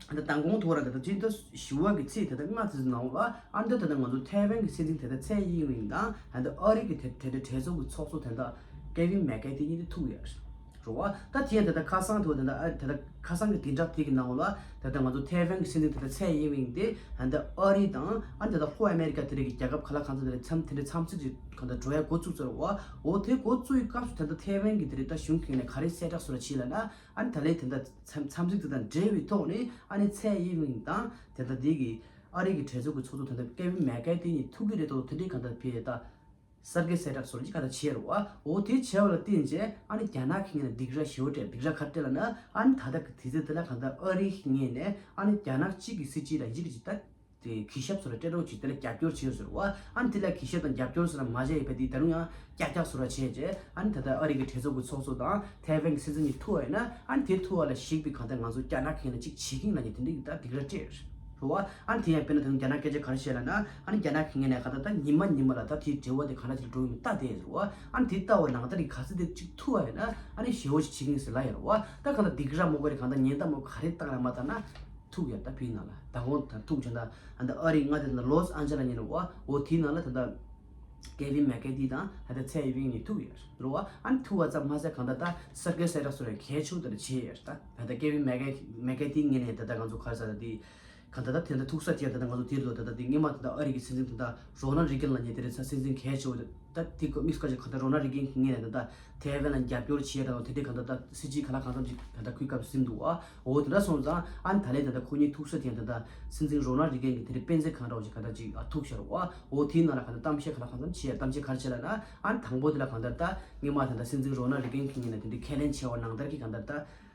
ད་མདང་དགོང་ཐོག་ར་ད་ལྟ་སྤྱི་ཟླ་བཞི་པ་གི་ཚེས་ད་ལྟ་ལྔ་ཙམ་ནང་ལ་ཨ་ནི་ད་ལྟ་ང་ཚོ་ཐའེ་ཝན་གྱི་སྲིད་འཛིན་ད་ལྟ་ཚའེ་ཡིན་ཝིན་དང་ད་ལྟ་ཨ་རི་གི་དེ་དེ་འདྲ་གྲོས་ཚོགས་ཀྱི་ཚོགས་གཙོ་ད་ལྟ་ཀེ་ཝིན་མེག་ཀེ་ཏི་གཉིས་དེ་ཐུག་ཡོད་རེད་བ། ད་དེ་ཡང་ད་ལྟ་ཁ་སང་ཐོག་ད་ལྟ་ཨ་ད་ལྟ་ཁ་སང་གི་བདུན་ཕྲག་དེ་གི་ནང་ལ་ད་ལྟ་ང་ཚོ་ཐའེ་ཝན་གྱི་སྲིད་འཛིན་ད་ལྟ་ཚའེ་ཡིན་ཝིན་དེ་ད་ལྟ་ཨ་རི་དང་ཨ་ནི་ད་ལྟ་ལྷོ་ཨ་མེ་རི་ཀ་དེ་རིགས་ཀྱི་རྒྱལ་ཁབ་ག་ལ་གང་ཚ་དེ་རིགས་འཚམས་དེ་འདྲ་འཚམས་གཟིགས་ཅིག་གང་ལྟར་འགྲོ་ཡ་འགོ་བཙུགས་ཚར་བ། འོ་དེ་འགོ་བཙུགས་ཡི་སྐབས་སུ་ད་ལྟ་ཐའེ་ཝན་གྱི་དེ་རིགས་ད་གཞུང་གི་ངོས་ནས་ག་རེ་གསལ་བསྒྲགས་སོགས་ལ་བྱས་ལབ་ན། ཨ་ནི་ད་ལན་དེ་འདྲ་འཚམས་འཚམས་གཟིགས་དེ་དང་འབྲེལ་བའི་ཐོག་ནས་ཨ་ནི་ཚའེ་ཡིན་ཝིན་དང་དེ་འདྲ་དེ་གི་ཨ་རི་གི་གྲོས་ཚོགས་ཀྱི་ཚོགས་གཙོ་དེ་འདྲ་ཀེ་ཝིན་མེག་ཀེ་ཏི་གཉིས་ཐུག་གི་རེད་དོ། དེ་འདྲའི་གང་ལྟར་ཕེ་ད་གསར་འགོད་གསལ་བསྒྲགས་སོགས་ཀྱི་གང་ལྟར་བྱས་རེད་བ། འོ་དེ་བྱས་པ་ལ་བརྟེན་བྱས་ཨ་ནི་རྒྱ་ནག་གི་ངོས་ནས་སྡིགས་ར་ཞེ་པོ་སྤྲད། སྡིགས་ར་ག་རེ་སྤྲད་ལབ་ན་ཨ་ནི་ད་ལྟ་གི་དུས་ཚོད་དེ་ལ་གང་ལྟར་ཨ་རི་གི་ངོས་ནས་ཨ་ནི་རྒྱ་ནག་གཅིག་གི་སྲིད་སྤྱི་ལ་ཡི་གེ་ཅིག་ད། དེ་གུས་ཞབས་སོགས་ལ་སྤྲད་རོགས་བྱེད། དེ་ལ་རྒྱབ་སྐྱོར་བྱེད་ཟེར་བ། ཨ་ནི་དེ་ལ་གུས་ཞབས་དང་རྒྱབ་སྐྱོར་སོགས་ལ་མ་བྱས་པ་དེ་ད་རུང་ཡང་ཀྱག་ཀྱག་སོགས་ལ་བྱས་རྗེས་ཨ་ནི་ད་ལྟ་ཨ་རི་གི་གྲོས་ཚོགས་ཀྱི་ཚོགས་གཙོ་དང་ཐའེ་ཝན་གྱི་སྲིད་འཛིན་གཉིས་ཐུག་པ་ཡིན་ན་ཨ་ནི་དེ་ཐུག་པ་ལ་གཞིགས་པའི་གང་ལྟར་ང་ཚོ་རྒྱ་ནག་གི་ངོས་ནས་ཅིག་བྱེད་ཀྱི་ཡིན་ལབ་ནས་དེ་འདྲའི་ད་སྡིགས་ར་སྤྲད་རེད་བ། ཨ་ནི་དེ་ཡང་དཔེར་ན་ད་རུང་རྒྱ་ནག་སྐད་ཆ་ག་རེ་བཤད་ལབ་ན་ཨ་ནི་རྒྱ་ནག་གི་ངོས་ནས་གང་ལྟར་ད་ཉི་མ་ཉི་མ་ལ་ད་དེའི་འབྲེལ་བ་དེ་ག་འདྲ་ཅིག་འགྲོ་ཡོད་མེད་ལྟ་བསྡད་ཡོད་ཟེར་བ། ཨ་ནི་དེ་ལྟ་བ་ནང་ལྟར་གྱི་ག་ཚོད་དེ་ཅིག་ཐུག་པ་ཡིན་ན་ཨ་ནི་ཞེ་པོ་ཞིག་བྱེད་ཀྱི་ཡིན་ཟེར་ལབ་ཡོད་རེད་བ། ད་གང་ལྟར་སྡིགས་ར་མོ་ག་རེ་གང་ལྟར་ཉེན་བརྡ་མོ་ག་རེ་བཏང་ཡང་མ་བཏང་ན། ཐུག་ཡ་ད་ཕི་ནང་ལ་མདང་དགོང་ད་ཐུག་བྱས་ན་ཨ་ད་ཨ་རི་མངའ་སྡེ་ལ་ལོས་ཨན་ཇེ་ལ་ཉེ་ལ་བ་འོ་དེའི་ནང་ལ་ད་ད་ ཀེ་ཝིན་མེ་ཀེ་ཐི་དང་ད་ལྟ་ཚེ་ཡི་དབྱིངས་གཉིས་ཐུག་ཡོད་རེད་བ། ཨ་ནི་ཐུག་པ་ཙམ་མ་ཟད་གང་ལྟར་ད་སར་ཀེ་སེ་ར་སོ་རེ་གལ་ཆེ་བོ་དེ་འདྲ་བྱས་ཡོད་རེད། ད་ད་ལྟ་ཀེ་ཝིན་མེ་ཀེ་མེ་ཀེ་ཐི་ངོས་ནས་ད་ལྟ་ང་ཚོ་ག་རེ་ཟེར་ད་དེ། གང་ལྟར་ད་དེ་འདྲ་ཐུག་ས་དེ་ད་ལྟ་ང་ཚོ་དེ་ལོ་ད་ལྟ་དེ་སྔོན་མ་ད་ལྟ་ཨ་རི་གི་སྲིད་འཛིན་ད་ལྟ་རོ་ན་རི་གན་ལབ་མཁན་དེ་རེད། ས་སྲིད་འཛིན་གལ་ཆེ་བོ་ད་དེ་ཀོ་མིག་སི་ཀ་ཅིག་གང་ལྟར་རོ་ན་རི་གན་གྱི་ངོས་ནས་ད་ལྟ་ཐའེ་ཝན་ལ་རྒྱབ་སྐྱོར་བྱས་དང་དེ་འདྲའི་གང་ལྟར་ད་སྲིད་ཇུས་ག་ལ་གང་འཚམ་ཅིག་ད་ལྟ་གུས་སྐབས་ཟིན་འདུག་ཨ། འོ་དེ་འདྲ་སོང་ཙང་ཨ་ནི་ད་ལན་ད་ལྟ་ཁོ་གཉིས་ཐུག་ས་དེ་ཡང་ད་ལྟ་སྲིད་འཛིན་རོ་ན་རི་གན་གྱི་དེ་འདྲའི་དཔེ་མཛོད་ཁང་འདྲ་བོ་ཅིག་གང་ལྟར་ཅིག་ཨ་ཐུག་ཤར་བ། འོ་དེའི་ནང་ལ་གང་ལྟར་གཏམ་བཤད་ག་ལ་གང་འཚམ་བྱས། གཏམ་བཤད་ག་རེ་བྱས་ལབ་ན་ཨ་ནི་དང་པོ་དེ་ལ་གང་ལྟར་ད་སྔོན་མ་ད་ལྟ་སྲིད་འཛིན་རོ་ན་རི་གན་གྱི་ངོས་ནས་དེ་འདྲའི་ཁས་ལེན་བྱས་པ་ནང་ལྟར་གྱི་གང་ལྟར་ད།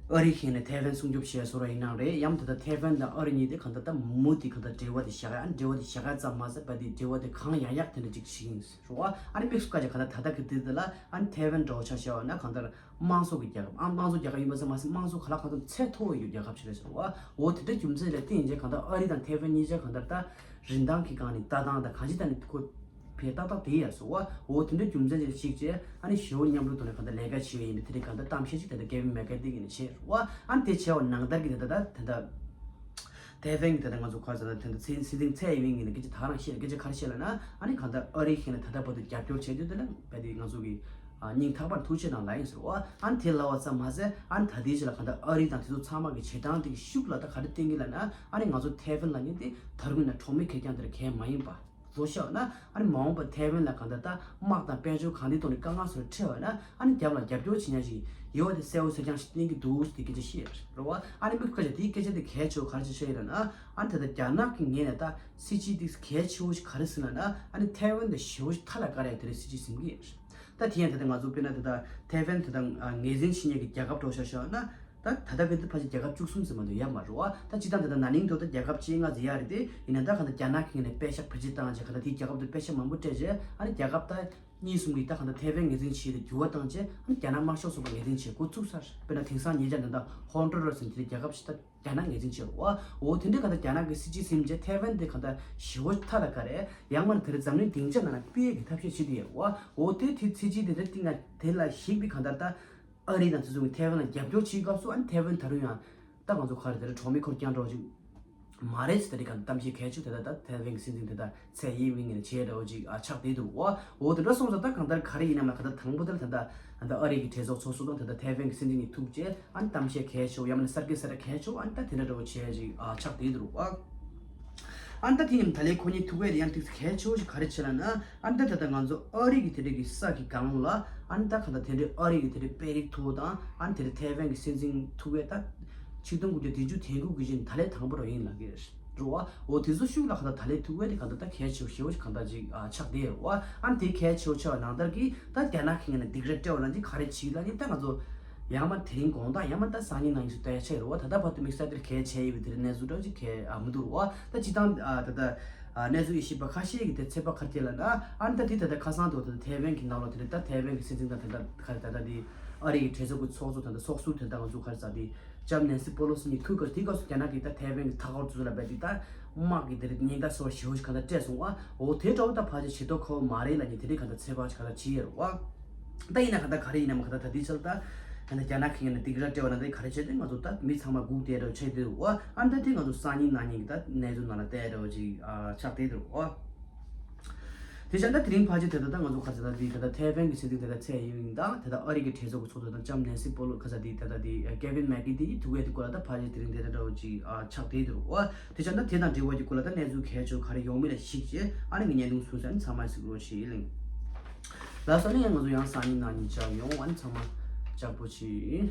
ཨ་རིའི་ཁ་ནས་ཐའེ་ཝན་སྲུང་སྐྱོབ་བྱས་བཟོ་འདྲ་ཡིན་ནའང་རེད། ཡང་ད་ལྟ་ཐའེ་ཝན་དང་ཨ་རི་གཉིས་དེ་གང་ལྟར་ད་མུ་མཐུད་གང་ལྟར་འབྲེལ་བ་དེ་བཞག་ཡ། ཨ་འབྲེལ་བ་དེ་བཞག་ཡ་ཙམ་མ་ཟད་པ་དེ་འབྲེལ་བ་དེ་གང་ཡག་ཡག་དེ་འདྲ་ཅིག་ཞིག་ཡིན་རེད་བ། ཨ་ནི་དམིགས་སུ་བཀར་བྱས་གང་ལྟར་ད་ལྟ་གི་དུས་འདི་ལ་ཨ་ནི་ཐའེ་ཝན་འདྲ་བོ་ཆ་བཞག་པ་ན་གང་ལྟར་དམངས་གཙོ་གི་རྒྱལ་ཁབ། ཨ་དམངས་གཙོ་རྒྱལ་ཁབ་ཡིན་པ་ཙམ་མ་ཟད་དམངས་གཙོ་ག་ལ་གང་འཚམ་ཚད་མཐོ་བོ་ཡོད་རྒྱལ་ཁབ་ཅིག་རེད་ཟེར་བ། འོ་དེ་འདྲ་རྒྱུ་མཚན་ལ་བརྟེན་བྱས་གང་ལྟར་ཨ་རི་དང་ཐའེ་ཝན་གཉིས་ཆ་གང་ལྟར་ད་རིན་ཐང་གི་སྒང་ནས་ལྟ་སྟངས་དང་གང་ཅི་ལྟ་ནས་ཁོ་བས་ཏག་ཏག་དེ་ཡར་སོང་བ། འོ་དེ་འདྲ་རྒྱུ་མཚན་ཅིག་གཅིག་བྱས་ཨ་ནི་ཞི་བོ་མཉམ་རུབ་ཐོག་ནས་གང་ལྟར་ལས་ཀ་བྱེད་ཡ་ཡིན་པའི་དེ་རིང་གང་ལྟར་གཏམ་བཤད་ཅིག་དེ་འདྲ་ཀེ་ཝིན་མེ་ཀེ་ཐི་གིས་ནས་བྱས་རེད་བ། ཨ་ནི་དེ་བྱས་པ་ནང་ལྟར་གྱི་དེ་ལྟ་ད་དེ་ལྟ་ཐའེ་ཝན་གྱི་དེ་ལྟ་ང་ཚོ་ག་རེ་ཟེར་ན་དེ་ལྟ་སྲིད་སྲིད་འཛིན་ཚེ་ཡིན་ངེས་ནས་སྐད་ཆ་ད་རང་བཤད་སྐད་ཆ་ག་རེ་བཤད་ལབ་ན་ཨ་ནི་གང་ལྟར་ཨ་རི་ཁེ་ནས་ད་ལྟ་བར་དུ་རྒྱབ་སྐྱོར་བྱས་དུས་དེ་ལ་བས་དེ་ང་ཚོ་གི་སྙིང་ཐག་པར་ཐུགས་རྗེ་དང་ལགས་ཡིན་ཟེར་བ། ཨ་ནི་དེ་ལབ་པ་ཙམ་མ་ཟད་ཨ་ནི་ད་ལྟའི་ཆ་ལ་གང་ལྟར་ཨ་རི་དང་དེ་ཚོ་ཚང་མ་གི་བྱེད་སྟངས་དེ་གི་ཤུགས་ལ་ད་ག་རེ་བསྟན་གྱི་ལབ་ན་ཨ་ནི་ང་ཚོ་ཐའེ་ཝན་ལབ་མཁན་དེ་ད་རུང་ཡིན་ན་གྲོགས་མེད་ཁེར་རྐྱང་དེ་ལ་གལ་མ་ཡིན་པ། བཟོ་བཞག་ན་ཨ་ནི་མ་འོངས་པར་ཐའེ་ཝན་ལ་གང་ལྟར་ད་དམག་དང་དཔལ་འབྱོར་གང་ལྟར་ཐོག་ནས་དཀའ་ངལ་སོགས་འཕྲད་པ་ན་ཨ་ནི་རྒྱབ་ལ་རྒྱབ་སྐྱོར་བྱེད་མཁན་ཞིག་ཡོད་པ་དེ་གསལ་པོ་གསལ་རྐྱང་ཞིག་བསྟན་གྱི་འདུག་ཟེར་སྐད་ཆ་བཤད་རེད་བ། ཨ་ནི་དམིགས་བཀར་བྱས་དེའི་སྐད་ཆ་དེ་གལ་ཆེ་བ་ག་རེ་ཆགས་ཤག་ཡིན་ལབ་ན་ཨ་ནི་ད་ལྟ་རྒྱ་ནག་གི་ངོས་ནས་ད་སྲིད་ཇུས་དེ་གལ་ཆེ་བོ་ཞིག་ག་རེ་ཟིན་ལབ་ན་ཨ་ནི་ཐའེ་ཝན་དེ་ཞེ་པོ་ཞིག་མཐའ་ལ་བཀར་ཡ་དེ་རེད། སྲིད་ཇུས་ཟིན་གྱི་རེད། ད་དེ་ཡང་ད་ལྟ་ང་ཚོ་དཔེར་ན་ད་ལྟ་ཐའེ་ཝན་དེ་དང་ངོས་འཛིན་བྱེད་མཁན་གྱི་རྒྱལ་ཁབ་འདྲ་བོ་ཆ་བཞག་ན། ད་ད་ལྟ་གི་འདི་ཕལ་ཆེར་རྒྱལ་ཁབ་བཅུ་གསུམ་ཟིན་པ་འདུག་ཡ་མ་རེད་བ། ད་སྤྱིར་བཏང་ད་ལྟ་ན་ནིང་དུ་ད་རྒྱལ་ཁབ་བཅོ་ལྔ་ཟིན་ཡ་རེད་དེ། ཡིན་ན་ད་ག་ད་རྒྱ་ནག་གི་ངོས་ནས་པེ་ཤག་བེད་སྤྱོད་བཏང་བྱས་ག་ད་དེའི་རྒྱལ་ཁབ་དུ་པེ་ཤག་མང་པོ་སྤྲད་བྱས་ཨ་ནི་རྒྱལ་ཁབ་ད་གཉིས་གསུམ་གྱིས་ད་ག་ད་ཐའེ་ཝན་ངོས་འཛིན་བྱས་ཏེ་འགྱུར་བ་བཏང་བྱས་ཨ་ནི་རྒྱ་ནག་དམར་ཤོག་ཚོགས་པ་ངོས་འཛིན་བྱས་འགོ་བཙུགས་ཚར། དཔེར་ན་དེང་སང་ཉེ་ཆར་ད་ལྟ་ཧོན་ཌུ་ར་སི་ཟེར་དེ་རྒྱལ་ཁབ་ཞིག་ད་རྒྱ་ནག་ངོས་འཛིན་བྱས་རེད་བ། འོ་དེ་འདྲའི་ག་ད་རྒྱ་ནག་གི་སྲིད་ཇུས་ཟིན་བྱས་ཐའེ་ཝན་དེ་ག་ད་ཞེ་པོ་མཐའ་ལ་བཀར་རེད། ཡང་མིན་དེ་རིང་འཛམ་གླིང་སྡིངས་ཆ་ནང་ལ་སྤེལ་གྱི་ཐབས་ཤེས་བྱེད་དེ་ཡོད་རེད་བ། འོ་དེ་དེ་སྲིད་ཇུས་དེ་འདྲ་སྟེང་ན་དེ་ལ་གཞིགས་པའི་ག་ད་ད། ཨ་རི་དང་དེ་ཚོ་གིས་ཐའེ་ཝན་ལ་རྒྱབ་སྐྱོར་བྱེད་སྐབས་སུ་ཨ་ནི་ཐའེ་ཝན་ད་རུང་ཡང་ད་ང་ཚོ་ག་རེ་ད་རེས་གྲོགས་མེད་ཁེར་རྐྱང་འདྲ་བོ་ཅིག་མ་རེད་ཟེར་ད་རེས་ག་གཏམ་བཤད་གལ་ཆེ་དེ་ད་ད་ཐའེ་ཝན་གྱི་སྲིད་འཛིན་དེ་ད་ཚེ་ཡིན་ཝིན་ངེས་ནས་བྱས་འདྲ་བོ་ཅིག་ཨ་ཆགས་བསྡད་འདུག་བ། འོ་དེ་འདྲ་སོང་ཙང་ད་གང་ལྟར་ག་རེ་ཡིན་ནམ་ལ་ག་ད་དང་པོ་དེ་ལ་ད་ད་ད་ཨ་རི་གི་གྲོས་ཚོགས་ཚོགས་གཙོ་དང་ད་ད་ཐའེ་ཝན་གྱི་སྲིད་འཛིན་གཉིས་ཐུག་རྗེས་ཨ་ནི་གཏམ་བཤད་གལ་ཆེ་བོ་ཡང་མིན་ན་གསར་འགོད་གསལ་བསྒྲགས་གལ་ཆེ་བོ་ཨ་ནི་ད་དེ་འདྲ་འདྲ་བོ་བྱས་ཅིག་ཨ་ཆགས་བསྡད་འདུག་བ། ཨ་ནི་ད་དེ་ཡིན་ད་ལན་ཁོ་གཉིས་ཐུག་པ་དེ་ཡང་ཏོག་ཙམ་གལ་ཆེ་བོ་ཞིག་ག་རེ་བྱས་ལབ་ན། ཨ་ནི་ད་ད་ལྟ་ང་ཚོ་ཨ་རི་གི་དེ་འདྲའི་གི་ས་གི་སྒང་ལ་ཨ་ནི་ད་ག་ད་དེ་འདྲའི་ཨ་རི་གི་དེ་འདྲའི་དཔོན་རིགས་ཐུག་དང་ཨ་ནི་དེ་འདྲའི་ཐའེ་ཝན་གི་སྲིད་འཛིན་ཐུག་པ་ད་ཆིག་སྟོང་དགུ་བརྒྱ་བདུན་ཅུ་དོན་དགུ་གི་ཞིག་ད་ལན་དང་པོ་རང་ཡིན་ལབ་ཀྱི་རེད་བ། འོ་དེ་ཚོ་ཤུགས་ལ་ག་ད་ད་ལན་ཐུག་པ་དེ་ག་ད་ད་གལ་ཆེ་བོ་ཞེ་བོ་ཞིག་ག་ད་ཅིག་ཨ་ཆགས་བསྡད་ཡོད་རེད་བ། ཨ་ནི་དེ་གལ་ཆེ་བོ་ཆགས་པ་ནང་ལྟར་གི་ད་རྒྱ་ནག་གི་ངོས་ནས་སྡིགས་ར་སྤྲད་པ་ནང་བཞིན་ག་རེ་བྱེད་ལབ་ནི་ད་ང་ཚོ་ཡང་མ་དེ་རིང་དགོང་དག་ཡང་མ་ད་སང་ཉིན་གནངས་ཉིན་སུ་ལྟ་ཡ་ཆགས་ཡོད་རེད་བ། ད་ལྟ་བར་དུ་དམིགས་བསལ་དེར་གལ་ཆེ་ཡོད་པའི་དེ་རིང་གནས་ཚུལ་འདྲ་བོ་ཅིག་གལ་ཨ་མི་འདུག་རེད་བ། ད་སྤྱིར་བཏང་ཨ་ད་ལྟ་ཨ་གནས་ཚུལ་དབྱེ་ཞིབ་པ་ཁ་ཤས་ཀྱིས་དེ་ཚོད་དཔག་ག་རེ་བྱས་ལབ་ན། ཨ་ནི་ད་དེ་ད་ལྟ་ཁ་སང་དུ་ད་ལྟ་ཐའེ་ཝན་གྱི་ནང་ལོགས་དེ་རེད། ད་ཐའེ་ཝན་གྱི་སྲིད་འཛིན་དང་ད་ལྟ་ག་རེ་ད་ལྟ་དེ་ཨ་རི་གི་གྲོས་ཚོགས་ཀྱི་ཚོགས་གཙོ་ད་ལྟ་ཚོགས་ཟུར་དེ་ད་ང་ཚོ་ག་རེ་ཟེར་དེ་ལྕམ་ནེན་སི་པོ་ལོ་སི་གཉིས་ཐུག་སྐབས་དེའི་སྐབས་སུ་རྒྱ་ནག་གིས་ད་ཐའེ་ཝན་གྱི་མཐའ་འཁོར་དེ་ཚོ་ལ་རྦད་དེ་ད་དམག་གི་དེ་རིང་ཉེན་བརྡ་སོགས་ཞེ་པོ་ཞིག་གང་ལྟར་སྤྲད་སོང་བ། འོ་དེ་འདྲ་བོ་ད་ཕལ་ཆེར་བྱེད་ཐུབ་ཁོ་མ་རེད་ལབ་མཁན་དེ་འདྲའི་གང་ལྟར་ཚོད་དཔག་ཅིག་གང་ལྟར་བྱས་ཡོད་རེད་བ། ད་ཡིན་ན་གང་ལྟར་ག་རེ་ཡིན་ནའང་གང་ལྟར་ད་ལྟའི་ཆར་ད་གང་ལྟར་རྒྱ་ནག་གི་ངོས་ནས་སྡིགས་ར་སྤྲད་པ་ན་དེ་ག་རེ་བྱས་ཏེ་ང་ཚོ་ད་མི་ཚང་མ་སྒུག་བསྡད་འདྲ་བོ་ཆགས་བསྡད་འདུག་བ། ཨ་ནི་ད་དེ་ང་ཚོ་སང་ཉིན་གནངས་ཉིན་གྱི་ད་གནས་ཚུལ་ནང་ལ་བལྟ་འདྲ་བོ་ཅིག་ཨ་ཆགས་བསྡད་འདུག་བ། དེ་བྱས་ན་དེ་རིང་ཕལ་ཆེར་དེ་ད་ད་ང་ཚོ་ག་རེ་ཟེར་ད་དེ་ད་ད་ཐའེ་ཝན་གྱི་སྲིད་འཛིན་དེ་ད་ཚེ་ཡིན་ཝིན་དང་དེ་ད་ཨ་རི་གི་གྲོས་ཚོགས་ཀྱི་ཚོགས་གཙོ་དང་ལྕམ་ནེན་སི་པོ་ལོ་ག་ས་དེ་ད་ད་དེ་ཀེ་ཝིན་མེག་གྷི་དེ་ཐུག་ཡས་དེ་སྐོར་ལ་ད་ཕལ་ཆེར་དེ་རིང་དེ་འདྲ་འདྲ་བོ་ཅིག་ཨ་ཆགས་བསྡད་འདུག་བ། དེ་བྱས་ན་དེ་དང་འབྲེལ་བ་གྱི་སྐོར་ལ་ད་གནས་ཚུལ་གལ་ཆེ་བ་ག་རེ་ཡོང་མིན་ལ་གཞིགས་བྱས་ཨ་ནི་ངས་བརྙན་ཐུང་བཟོས་ཚར་ནས་ཚང་མ་གཟིགས་རོགས་བྱེད་ཡིན། ལགས་སོ། ཨ་ནི་ཡང་ང་ཚོ་ཡང་སང་ཉིན་གནངས་ཉིན་མཇལ་ཡོང་། ཨ་ནི་ཚང་མ་ལྕགས་པོ་བྱེད།